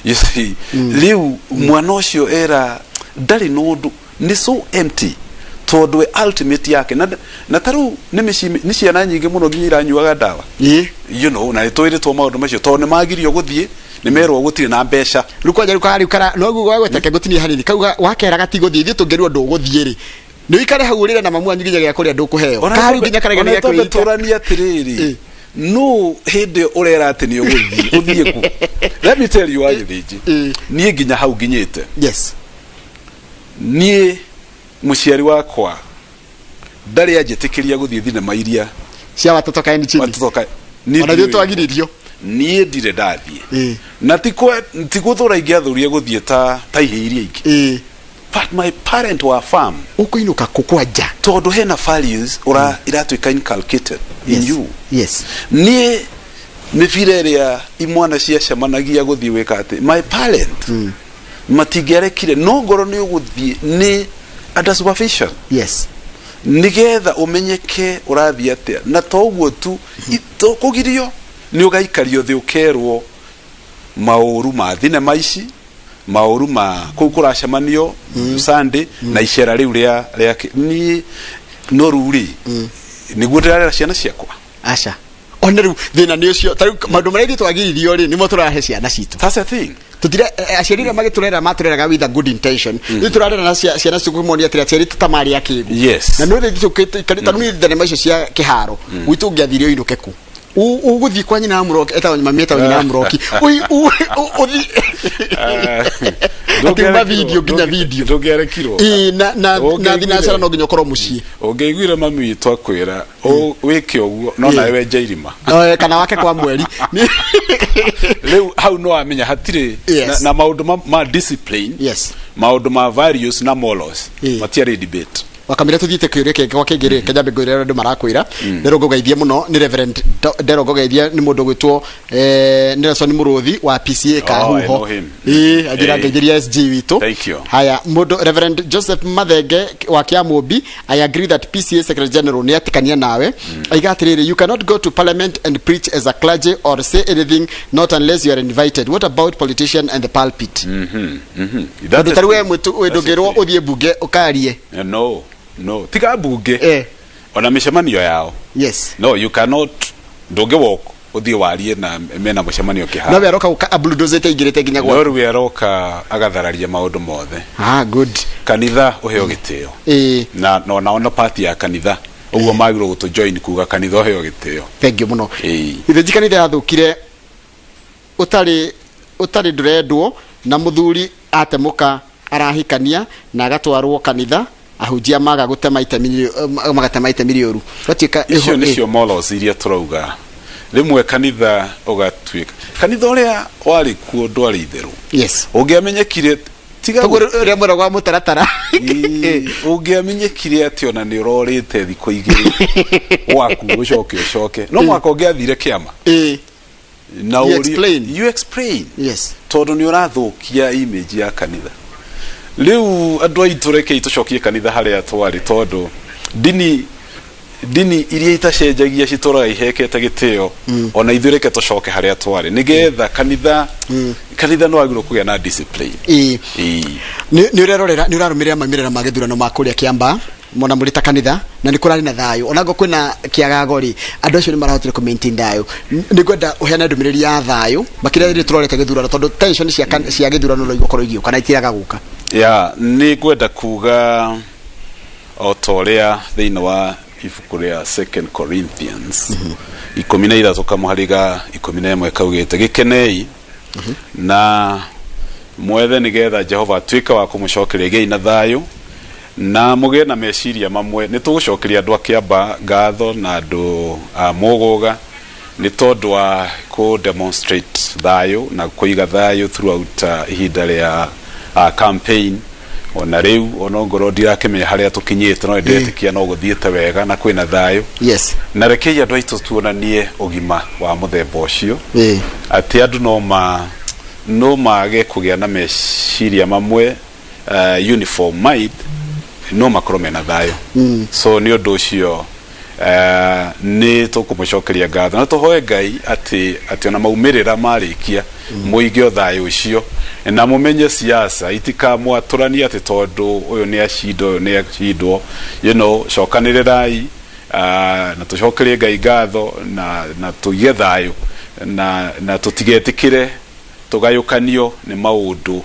you see. Rĩu mwana ũcio era ndarĩ na ũndũ, nĩ so empty, tondũ we ultimate yake na ta rĩu nĩ mĩciĩ, nĩ ciana nyingĩ mũno nginya iranyuaga ndawa. Na nĩ twĩrĩtwo maũndũ macio tondũ nĩ magirio gũthiĩ, nĩ merwo gũtirĩ na mbeca. Rĩu kwanja rĩu karĩ kara no guo gweteke ngũtinie hanini kauga wakera gatigũthiĩ, ithuĩ tũngĩrwo ndũgũthiĩ rĩ, nĩ ũikare hau ũrĩre na mamu wanyu nginya gĩa kũrĩa ndũkũheo karĩ nginya karĩa ona gĩa twambe kwĩita. Tũranie atĩrĩrĩ, no hĩndĩ ĩyo ũrera atĩ nĩ ũgũthiĩ, ũthiĩ kũ? Let me tell you, wagĩthĩnji, niĩ nginya hau nginyĩte, niĩ mũciari wakwa ndarĩ anjĩtĩkĩria gũthiĩ thinema iria cia watoto kaeni chini. Watoto niĩ Ona ithuĩ ndiũĩ. Twagiririo. Niĩ ndirĩ ndathiĩ na ti gũthũra ingĩathũrie gũthiĩ ta ihĩ iria ingĩ, but my parent were firm. Ũkũinũka kũ kwanja? Tondũ hena values ura iratuĩka inculcated in you. Niĩ mĩbira ĩrĩa imwana ciacemanagia gũthiĩ gwĩka atĩ, my parent matingĩarekire, no ngoro nĩ ũgũthiĩ nĩ under supervision, nĩgetha ũmenyeke ũrathiĩ atĩa. Na to ũguo tu, to kũgirio, nĩ ũgaikario thĩ ũkerwo maũru ma thinema ici, maũru ma kũu kũracemanio Sunday na icera rĩu rĩa niĩ no rĩu rĩ, nĩguo ndĩrarera ciana ciakwa. Aca, ona rĩu thĩna nĩ ũcio, ta rĩu maũndũ marĩa ithuĩ twagiririo rĩ, nĩmo tũrahe ciana citũ. That's the thing. Tutire aciari arĩa magĩtũrera matũreraga with a good intention. Rĩu tũrarera na ciana citũ kũmonia atĩrĩ, aciari tutamarĩ akĩgu. Na no rĩngĩ tũkĩte ta rĩu thenema icio cia kĩharo gwitũ, ũngĩathire ũinũke kũ? Ũgũthiĩ kwa nyina wa mũroki, etagwo mami, etagwo nyina wa mũroki. Ũthiĩ atĩ uma video nginya video. Ndũngĩarekirwo. Ĩĩ, na thinacara no nginya ũkorwo mũciĩ. Ũngĩaiguire mami witũ akwĩra wĩke ũguo, no nawe wenje irima. Kana wake kwa mweri. Rĩu hau no wamenya hatirĩ na maũndũ ma discipline, maũndũ ma values na morals, matiarĩ debate. Wakamira tuthiĩte kĩũria kĩngĩ kwa kĩngĩ rĩ, kenya ngwĩre andũ marakwĩra Ndero ngũgeithie mũno, nĩ Reverend Ndero ngũgeithie, nĩ mũndũ ũgwĩtwo Nelson Mũrũthi wa PCA Oh, I Kahuho. know him. Ĩĩ, anjĩra ngeithĩria SG witũ. Thank you. Haya, mũndũ Reverend Joseph Mathenge wa Kĩamũmbi, I agree that PCA Secretary General nĩ atikania nawe. Aiga atĩrĩrĩ, you cannot go to parliament and preach as a clergy or say anything, not unless you are invited. What about politician and the pulpit? That's Tondũ the tarĩu we thing. mwĩtu That's the ndũngĩrwo thing. ũthiĩ mbunge ũkarie. No, tiga mbunge, ona mĩcemanio yao. No, you cannot, ndũngĩ walk ũthiĩ warie na mena mũcemanio kĩharo. No we aroka gũka abulldozete aingĩrĩte nginya no gwaku. Rĩu aroka agathararia maũndũ mothe. Ah, good. Kanitha ũheo gĩtĩo. Na no nao na party ya kanitha ũguo magĩrĩirwo gũtũ join kuga kanitha ũheo gĩtĩo. Thank you mũno. Ĩĩ. Ithe kanitha yathũkire, ũtarĩ ũtarĩ ndũrendwo na mũthuri atemũka arahikania na agatwarwo kanitha, ahunjia maga gũtema itemi magatema itemi rĩũru gwatuĩka. Icio nĩcio morals iria tũrauga. Rĩmwe kanitha ũgatuĩka kanitha ũrĩa warĩ kuo ndwarĩ itherũ. Ũngĩamenyekire tiga Toguo ũrĩa mwena wa mũtaratara. Ĩĩ, ũngĩamenyekire atĩ ona nĩ ũrorĩte thikũ 2 gwaku, ũcoke ũcoke, no mwaka ũngĩathire kĩama na You explain. You explain. Tondũ nĩ ũrathũkia image ya kanitha. Rĩu andũ aitũ, rekei tũcokie kanitha harĩa twarĩ, tondũ ndini iria itacenjagia citũraga ihekete gĩtĩo. Ona ithuĩ reke tũcoke harĩa twarĩ, nĩgetha kanitha nĩ wagĩrĩirwo kũgĩa na discipline. Ĩĩ. Nĩ ũrerorera, nĩ ũrarũmĩrĩra maumĩrĩra ma gĩthurano ma kũrĩa Kĩambaa mona mũrĩ ta kanitha, na nĩ kũrarĩ na thayũ ona ngo kwĩna kĩagago rĩ, andũ acio nĩ marahotire kũ maintain thayũ. Nĩ ngwenda ũheane ndũmĩrĩri ya thayũ makĩria rĩrĩ tũrorete gĩthurano, tondũ tension cia gĩthurano no igũkorwo igĩũka na itiraga gũka. Ya, nĩ ngwenda kuga o ta ũrĩa thĩinĩ wa ibuku rĩa Second Corinthians 13 kamũhari ga 11 kaugĩte, gĩkenei na mwethe nĩgetha Jehova atuĩke wa kũmũcokeria, gĩai na thayũ na mũgĩe na meciria mamwe. Nĩ tũgũcokeria andũ a Kĩamba ngatho na andũ a Mũgũga nĩ tondũ wa kũ demonstrate thayũ na kũiga thayũ throughout ihinda rĩa campaign. Ona rĩu ona ongorwo ndirakĩmenya harĩa tũkinyĩte, no ndĩretĩkia no gũthiĩte wega na kwĩna thayũ. Na rekei andũ aitũ tuonanie ũgima wa mũthemba ũcio, atĩ andũ no mage kũgĩa na meciria mamwe, uniform mind, no makorwo mena thayũ. So nĩ ũndũ ũcio Nĩ tũkũmũcokeria ngatho na tũhoe Ngai atĩ ona maumĩrĩra marĩkia mũige o thayũ ũcio na mũmenye siasa itikamwatũrania atĩ tondũ ũyũ nĩ acindwo, ũyũ nĩ acindwo. Cokanĩrĩrai, na tũcokerie Ngai ngatho na tũige thayũ na tũtigetĩkĩre tũgayũkanio nĩ maũndũ.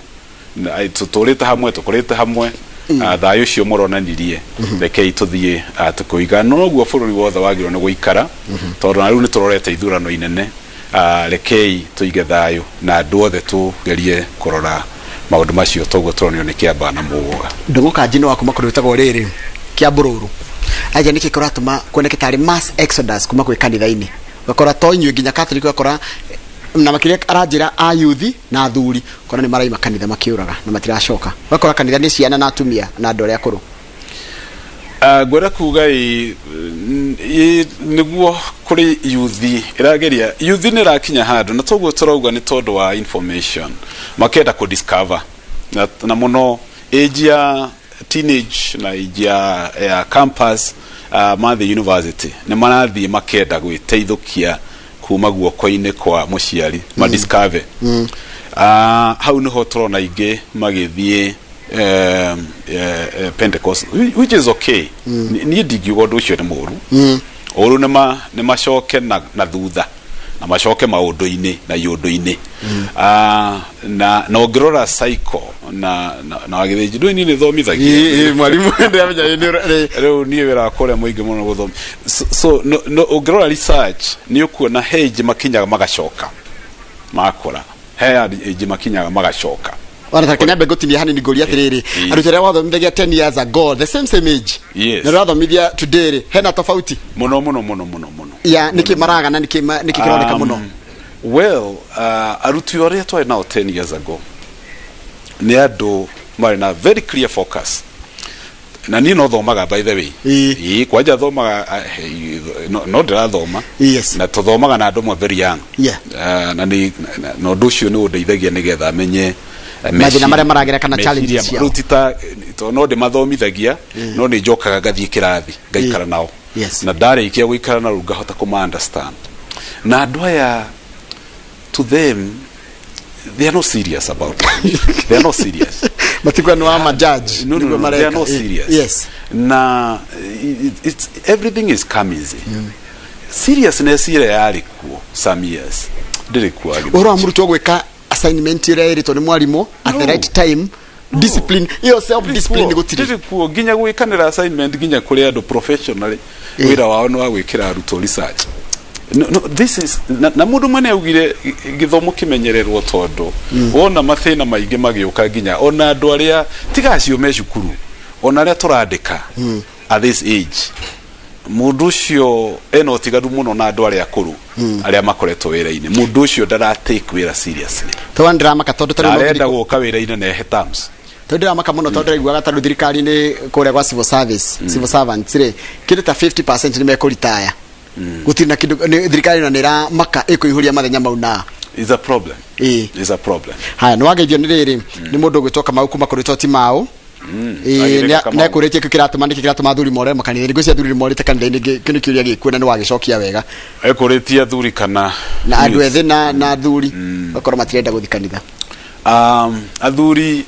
Tũtũrĩte hamwe, tũkũrĩte hamwe. Thayũ ũcio mũronanirie, rekei tũthiĩ tũkĩũiga. No noguo bũrũri wothe wagĩrĩirwo nĩ gũikara, tondũ na rĩu nĩ tũrorete ithurano inene. Rekei tũige thayũ na andũ othe tũgerie kũrora maũndũ macio toguo tũronio nĩ Kĩambaa na Mũgũga. Ndũng'ũ Kanjino wa kuma kũndũ gwĩtagwo rĩrĩ Kĩambũrũrũ aja nĩkĩ kũratũma kuoneke tarĩ mass exodus kuma kwĩ kanitha-inĩ, ũgakora to inyuĩ, nginya Catholic, ũgakora na makĩria aranjĩra a youth na athuri, ũkona nĩ maraima kanitha makĩũraga na matiracoka, ũgakora kanitha nĩ ciana na atumia na andũ arĩa akũrũ. Ngwenda kuga ĩ nĩguo kũrĩ youth ĩrageria, youth nĩ ĩrakinya handũ na toguo tũrauga nĩ tondũ wa information makenda kũ discover na mũno age ya teenage na age ya campus, mathiĩ university nĩ marathiĩ makenda gwĩteithũkia kuma guoko-inĩ kwa mũciari, ma discover. Hau nĩho tũrona aingĩ magĩthiĩ Pentecost, which is okay. Niĩ ndingiuga ũndũ ũcio nĩ mũru. Ũru nĩ macoke na thutha na macoke maũndũ-inĩ na iũndũ-inĩ. Na ũngĩrora cycle na wagĩthĩnji ndũĩ niĩ nĩ thomithagia. Mwarimu, ndĩramenya nĩ Rĩu niĩ wĩra wakwa ũrĩa mũingĩ mũno gũthoma. So no, ũngĩrora research nĩ ũkuona he age makinyaga magacoka makũra, he age makinyaga magacoka. Ona ta kenya ngũtinia hanini ngũria atĩrĩrĩ, arutwo arĩa wathomithagia 10 years ago, the same age, na ũrathomithia today rĩ, hena tofauti? Mũno mũno mũno mũno mũno. Ya nĩkĩ maragana, nĩkĩ kĩroneka mũno? Well, arutwo arĩa twarĩ nao 10 years ago nĩ andũ marĩ na very clear focus, na niĩ no thomaga, by the way. Ĩĩ, kwanja thomaga, no ndĩrathoma na tũthomaga na andũ amwe very young. Na nĩ na ũndũ ũcio nĩ ũndeithagia nĩgetha menye mathĩna marĩa maragera kana challenges meciria ciao. Rĩu ti ta tondũ no ndĩmathomithagia, no nĩ njokaga ngathiĩ kĩrathi ngaikara nao na ndarĩkia gũikara nao rĩu ngahota kũma understand. Na andũ aya, to them, they are not serious about it. They are not serious. Matikwa nĩ wa majudge. No, they are not serious. Na it's everything is come easy. Seriousness ĩrĩa yarĩ kuo some years ndĩrĩ kuo. Ũhoro wa mũrutwo gwĩka assignment ĩrĩa ĩrĩtwo nĩ mwarimũ at the No. right time, discipline ĩyo, self discipline gũtirĩ. Ndĩrĩ kuo, nginya gwĩkanĩra assignment, nginya kũrĩ andũ professionally wĩra wao nĩ wa gwĩkĩra arutwo research. No, this is na mũndũ mwene augire gĩthomo kĩmenyererwo tondũ wona mathĩna maingĩ magĩũka, nginya ona andũ arĩa tiga acio me cukuru, ona arĩa tũrandĩka at this age, mũndũ ũcio ena ũtiganu mũno na andũ arĩa akũrũ arĩa makoretwo wĩra-inĩ. Mũndũ ũcio ndara take wĩra seriously. Tondũ ndĩramaka tondũ na tarĩu no arenda gũka wĩra-inĩ na ehe terms. Tondũ ndĩramaka mũno tondũ ndĩraiguaga tarĩu thirikari-inĩ kũrĩa gwa civil service, civil servants rĩ, kĩndũ ta 50% nĩ mekũritaya, gũtirĩ na kĩndũ thirikari ĩno nĩ ĩramaka ĩkũihũria mathenya mau na Is a problem. Is a problem. Haya, nĩ wageithio nĩ rĩrĩ nĩ mũndũ ũgwĩtwo Kamau kuma kũrĩ Toti Mau. Agĩrĩka Kamau. Nĩekũrĩtie kĩu kĩratũma, nĩkĩ kĩratũma athuri more makanitha-inĩ? Ngwĩciria athuri nĩ morĩte kanitha-inĩ. Kĩu nĩ kĩũria gĩkuo na nĩ wagĩcokia wega. Ekũrĩtie athuri kana na andũ youth. Ethĩ na athuri gakorwo matirenda gũthi kanitha. Athuri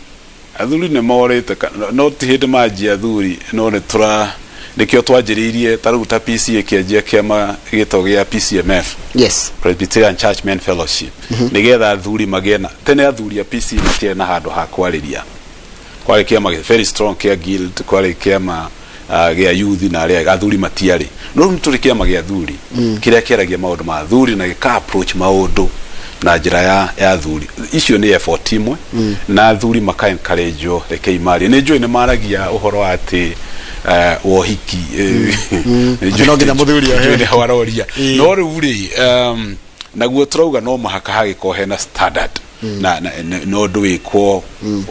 nĩ morĩte no ti hĩndĩ manjia athuri, no nĩ tũra nĩkĩo twanjĩrĩirie ta rĩu ta PCA kĩanjia kĩama gĩtagwo gĩa PCMF, Presbyterian Church Men Fellowship, nĩgetha athuri magĩe na tene athuri a PC matiarĩ na handũ ha kwarĩria. Kwarĩ kĩama very strong kĩa guild, kwarĩ kĩama gĩa youth na arĩa athuri matiarĩ. No rĩu tũrĩ kĩama gĩa athuri kĩrĩa kĩaragia maũndũ ma athuri na gĩka approach maũndũ na njĩra ya athuri. Icio nĩ effort imwe na athuri maka encourage rekei marie. Nĩ njũĩ nĩ maragia ũhoro wa atĩ wohiki Atĩ no nginya mũthuri ohe. Njũĩ nĩ hau aroria. No rĩu rĩ, naguo tũrauga no mũhaka hagĩkorwo hena standard na ũndũ wĩkwo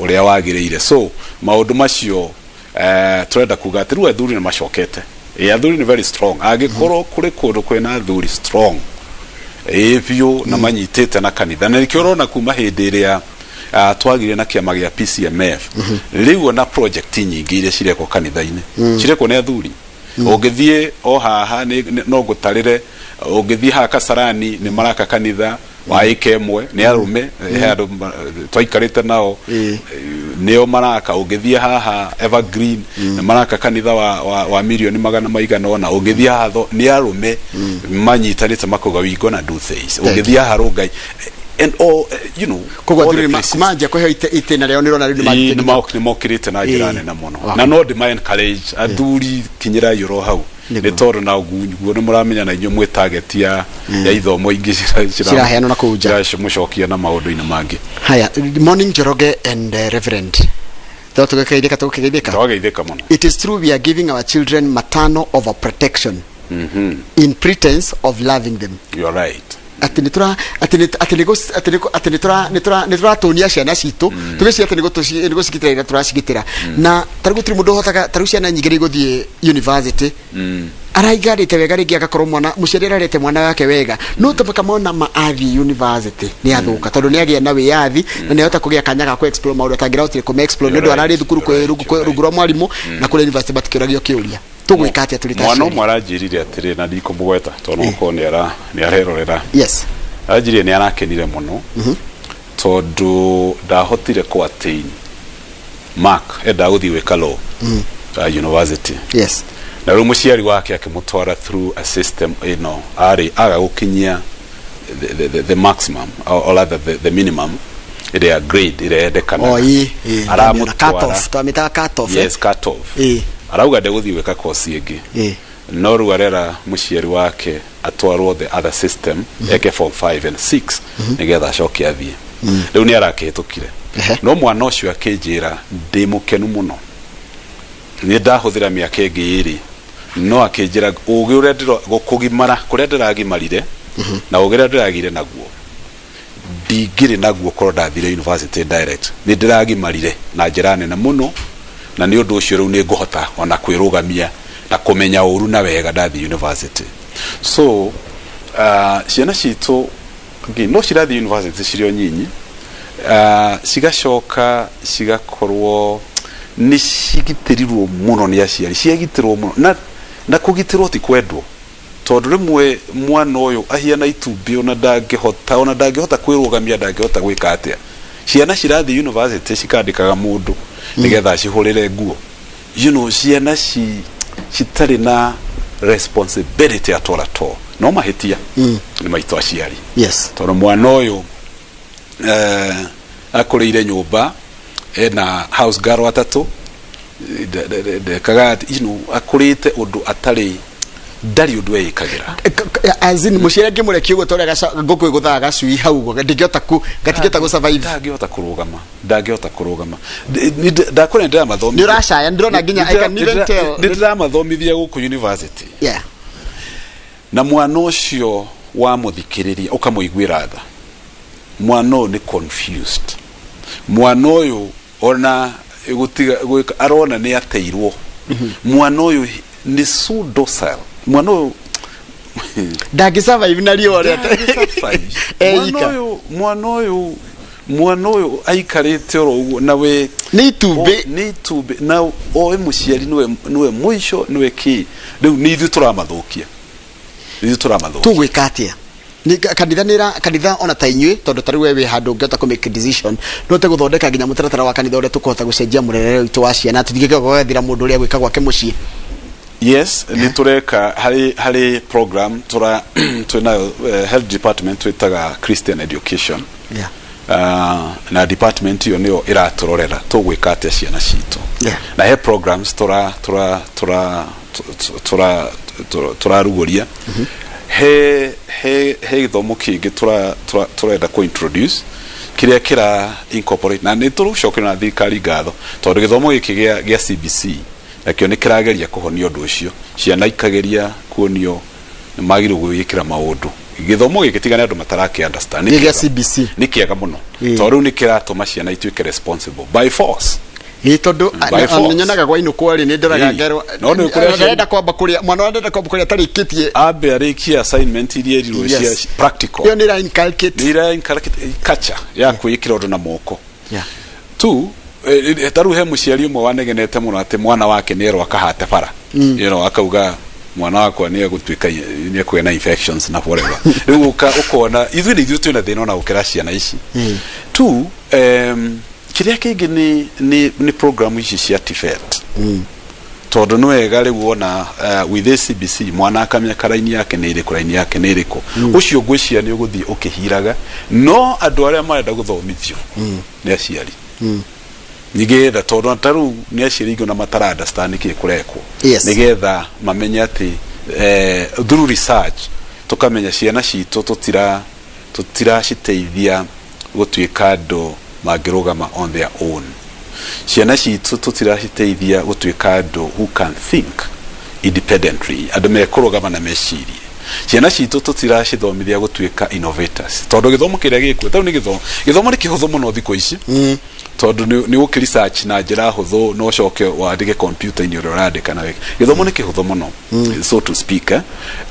ũrĩa wagĩrĩire. So maũndũ macio, tũrenda kuga atĩ rĩu athuri nĩ macokete. Ĩ athuri nĩ very strong. Angĩkorwo kũrĩ kũndũ kwĩna athuri strong ĩ biũ na manyitĩte na kanitha, na nĩkĩo ũrona kuma hĩndĩ ĩrĩa twagire na kĩama gĩa PCMF, rĩu ona project nyingĩ iria cirekwo kanitha-inĩ cirekwo nĩ athuri. Ũngĩthiĩ o haha no ngũtarĩre, ũngĩthiĩ haha Kasarani nĩ maraka kanitha wa ĩka ĩmwe nĩ arũme, he andũ twaikarĩte nao, nĩo maraka. Ũngĩthiĩ haha Evergreen nĩ maraka kanitha wa mirioni magana maigana ũna. Ũngĩthiĩ haha nĩ arũme manyitanĩte makauga, "We gonna do things." Ũngĩthiĩ haha Rongai and all, you know Koguo all the athuri places. manjia kũheo itĩna rĩao, nĩrona rĩu nĩ Ĩĩ, mathiĩte nĩ mokĩrĩte na njĩra nene mũno. Na no ndĩma encourage athuri, kinyĩrai oro hau, nĩ tondũ na guo nĩ mũramenya na inyuĩ mwĩ target ya ithomo ingĩ Ciraheanwo na kũu nja. Mũcokia na maũndũ-inĩ mangĩ. Haya, morning Njoroge and Reverend, to tũgĩkeithĩka, tũgĩkeithĩka. Twageithĩka mũno. It is true we are giving our children maternal overprotection in pretense of loving them. You are right. Atĩ nĩ tũra atĩ nĩ atĩ nĩ gũc- atĩ nĩ atĩ nĩ tũra nĩ tũra nĩ tũratũnia ciana citũ tũgĩciria atĩ nĩ gũcigitĩra ĩrĩa tũracigitĩra, na tarĩu gũtirĩ mũndũ ũhotaga. Tarĩu ciana nyingĩ nĩ igũthiĩ university, araigarĩte wega, rĩngĩ agakorwo mwana mũciari ararete mwana wake wega, no tabaka mona ma athiĩ university nĩ athũka, tondũ nĩ agĩa na wĩyathi na nĩ ahota kũgĩa kanya ga kũ explore maũndũ atangĩrahotire kũ explore nĩ ũndũ ararĩ thukuru kwĩ rungu rwa mwarimũ, na kũrĩa university matikĩũragio kĩũria. Tũgwĩka atĩa tũrĩ ta Mwana aciari? ũmwe aranjĩrire atĩrĩ, na ndikũmũgweta tondũ no korwo nĩ arerorera, aranjĩrire nĩ arakenire mũno tondũ ndahotire kũ attain mark endaga gũthiĩ gwĩka law university, na rĩu mũciari wake akĩmũtwara through a system ĩno arĩ aga gũkinyia the maximum or rather the minimum ĩrĩa grade ĩrĩa yendekanaga. O ĩ ĩ Aramũtwara. Cut off, twamĩtaga cut off, eh? Yes, cut off. Arauga ndegũthiĩ gwĩka course ĩngĩ, no rĩu arera mũciari wake atwarwo the other system, eke form 5 and 6 nĩgetha acoke athiĩ. Rĩu nĩ arakĩhĩtũkire. No mwana ũcio akĩnjĩra, "Ndĩ mũkenu mũno, nĩ ndahũthĩra mĩaka ĩngĩ ĩrĩ." No akĩnjĩra ũgĩ ũrĩa kũgimara kũrĩa ndĩragimarire na ũgĩ ũrĩa ndĩragire naguo ndingĩrĩ naguo korwo ndathire university direct. Nĩ ndĩragimarire na njĩra nene mũno, na nĩ ũndũ ũcio rĩu nĩ ngũhota ona kwĩrũgamia na kũmenya ũru na wega ndathiĩ university. So ciana citũ no cirathiĩ university cirĩ o nyinyi, cigacoka cigakorwo nĩ cigitĩrirwo mũno nĩ aciari, ciagitĩrwo mũno, na kũgitĩrwo ti kwendwo, tondũ rĩmwe mwana ũyũ ahiana itumbĩ, ona ndangĩhota kwĩrũgamia, ndangĩhota gwĩka atĩa. Ciana cirathiĩ university cikandĩkaga mũndũ nĩgetha acihũrĩre nguo, ciana citarĩ na responsibility at all at all. No mahĩtia nĩ maitũ aciari, tondũ mwana ũyũ akũrĩire nyũmba ena house girl atatũ, ndekaga akũrĩte ũndũ atarĩ, ndarĩ ũndũ eĩkagĩra. As in mũciari angĩmũrekia ũguo ta ũrĩa ngũkũ ĩgũthaga gacui hau ũguo, ndĩngĩhota ku gatingĩhota gũ survive. Ndangĩhota kũrũgama, ndangĩhota kũrũgama. Ndakũrĩa ndĩramathomithia. Nĩ ũracaya, ndĩrona nginya I can even tell. Nĩ ndĩramathomithia gũkũ university, na mwana ũcio wamũthikĩrĩria ũkamũiguĩra tha. Mwana ũyũ nĩ confused, mwana ũyũ ona gũtiga gwĩka arona nĩ ateirwo, mwana ũyũ nĩ so docile, mwana ũyũ Ndangĩ survive na riũa ũrĩa Ndangĩ-survive. Mwana eika. ũyũ mwana ũyũ aikarĩte oro ũguo na we Nĩ itumbĩ. Nĩ itumbĩ, na oĩ mũciari nĩwe mũico, nĩwe kĩ. Rĩu nĩ ithuĩ tũramathũkia, ithuĩ tũramathũkia. Tũgwĩka atĩa? Nĩ kanitha nĩ kanitha ona ta inyuĩ, tondũ ta rĩu we wĩ handũ ũngĩhota kũ make decision, no ũhote gũthondeka nginya mũtaratara wa kanitha ũrĩa tũkũhota gũcenjia mũrerere witũ wa ciana, tũtige gwethera mũndũ ũrĩa gwĩka gwake mũciĩ? Yes, nĩ tũreka harĩ program tũra twĩnayo, health department twĩtaga Christian education. Na department ĩyo nĩyo ĩratũrorera tũgwĩka atĩa ciana citũ. Na he programs tũra tũra tũra tũra tũrarugũria, he gĩthomo kĩngĩ tũrenda kũ introduce kĩrĩa kĩra incorporate, na nĩ tũgũcokeria na thirikari ngatho tondũ gĩthomo gĩkĩ gĩa CBC nakĩo nĩ kĩrageria kũhonia ũndũ ũcio. Ciana ikageria kuonio nĩ magĩrĩirwo gwĩkĩra maũndũ. Gĩthomo gĩkĩ tiga nĩ andũ matarakĩ understand, nĩ Nĩ gĩa kĩega. CBC. Nĩ kĩega mũno, tondũ rĩu nĩ kĩratũma ciana ituĩke responsible by force. Ĩ, tondũ By force. nyonaga gwainũkwo rĩ, nĩ ndoraga ngerwo No nĩ kũrĩ aciari- ndarenda kwamba kũrĩa, mwana ũrĩa ndenda kwamba kũrĩa atarĩkĩtie ambe arĩkie assignment iria erirwo cia practical. Ĩyo nĩ ĩra inculcate. Nĩ ira inculcate culture ya kwĩĩkĩra ũndũ na moko. Tu Ta rĩu he mũciari ũmwe wanegenete mũno atĩ mwana wake nĩ erwo akahate bara, akauga mwana wakwa nĩ egũtuĩka nĩ ekũgĩa na infections na whatever. Rĩu ũkona ithuĩ nĩ ithuĩ twĩna thĩna ona gũkĩra ciana ici. Two, kĩrĩa kĩngĩ nĩ program ici cia TVET, tondũ nĩ wega rĩu wona with CBC mwana akamenya raini yake nĩ ĩrĩkũ, raini yake nĩ ĩrĩkũ. Ũcio ngwĩciria nĩ ũgũthiĩ ũkĩhiraga, no andũ arĩa marenda gũthomithio nĩ aciari, nĩgetha tondũ ta rĩu nĩ aciari aingĩ ona matara understand nĩkĩ kũrekwo, nĩgetha mamenye atĩ through research tũkamenya ciana citũ tũtiraciteithia gũtuĩka andũ mangĩrũgama on their own. Ciana citũ tũtiraciteithia gũtuĩka andũ who can think independently, andũ mekũrũgama na mecirie. Ciana citũ tũtiracithomithia gũtuĩka innovators, tondũ gĩthomo kĩrĩa gĩkuo tarĩu nĩ gĩthomo nĩ kĩhũthũ mũno thikũ ici, tondũ nĩ ũkĩ research na njĩra hũthũ no ũcoke wandĩke computer-inĩ ũrĩa ũrandĩka na wĩke. Gĩthomo nĩ kĩhũthũ mũno, so to speak, eh?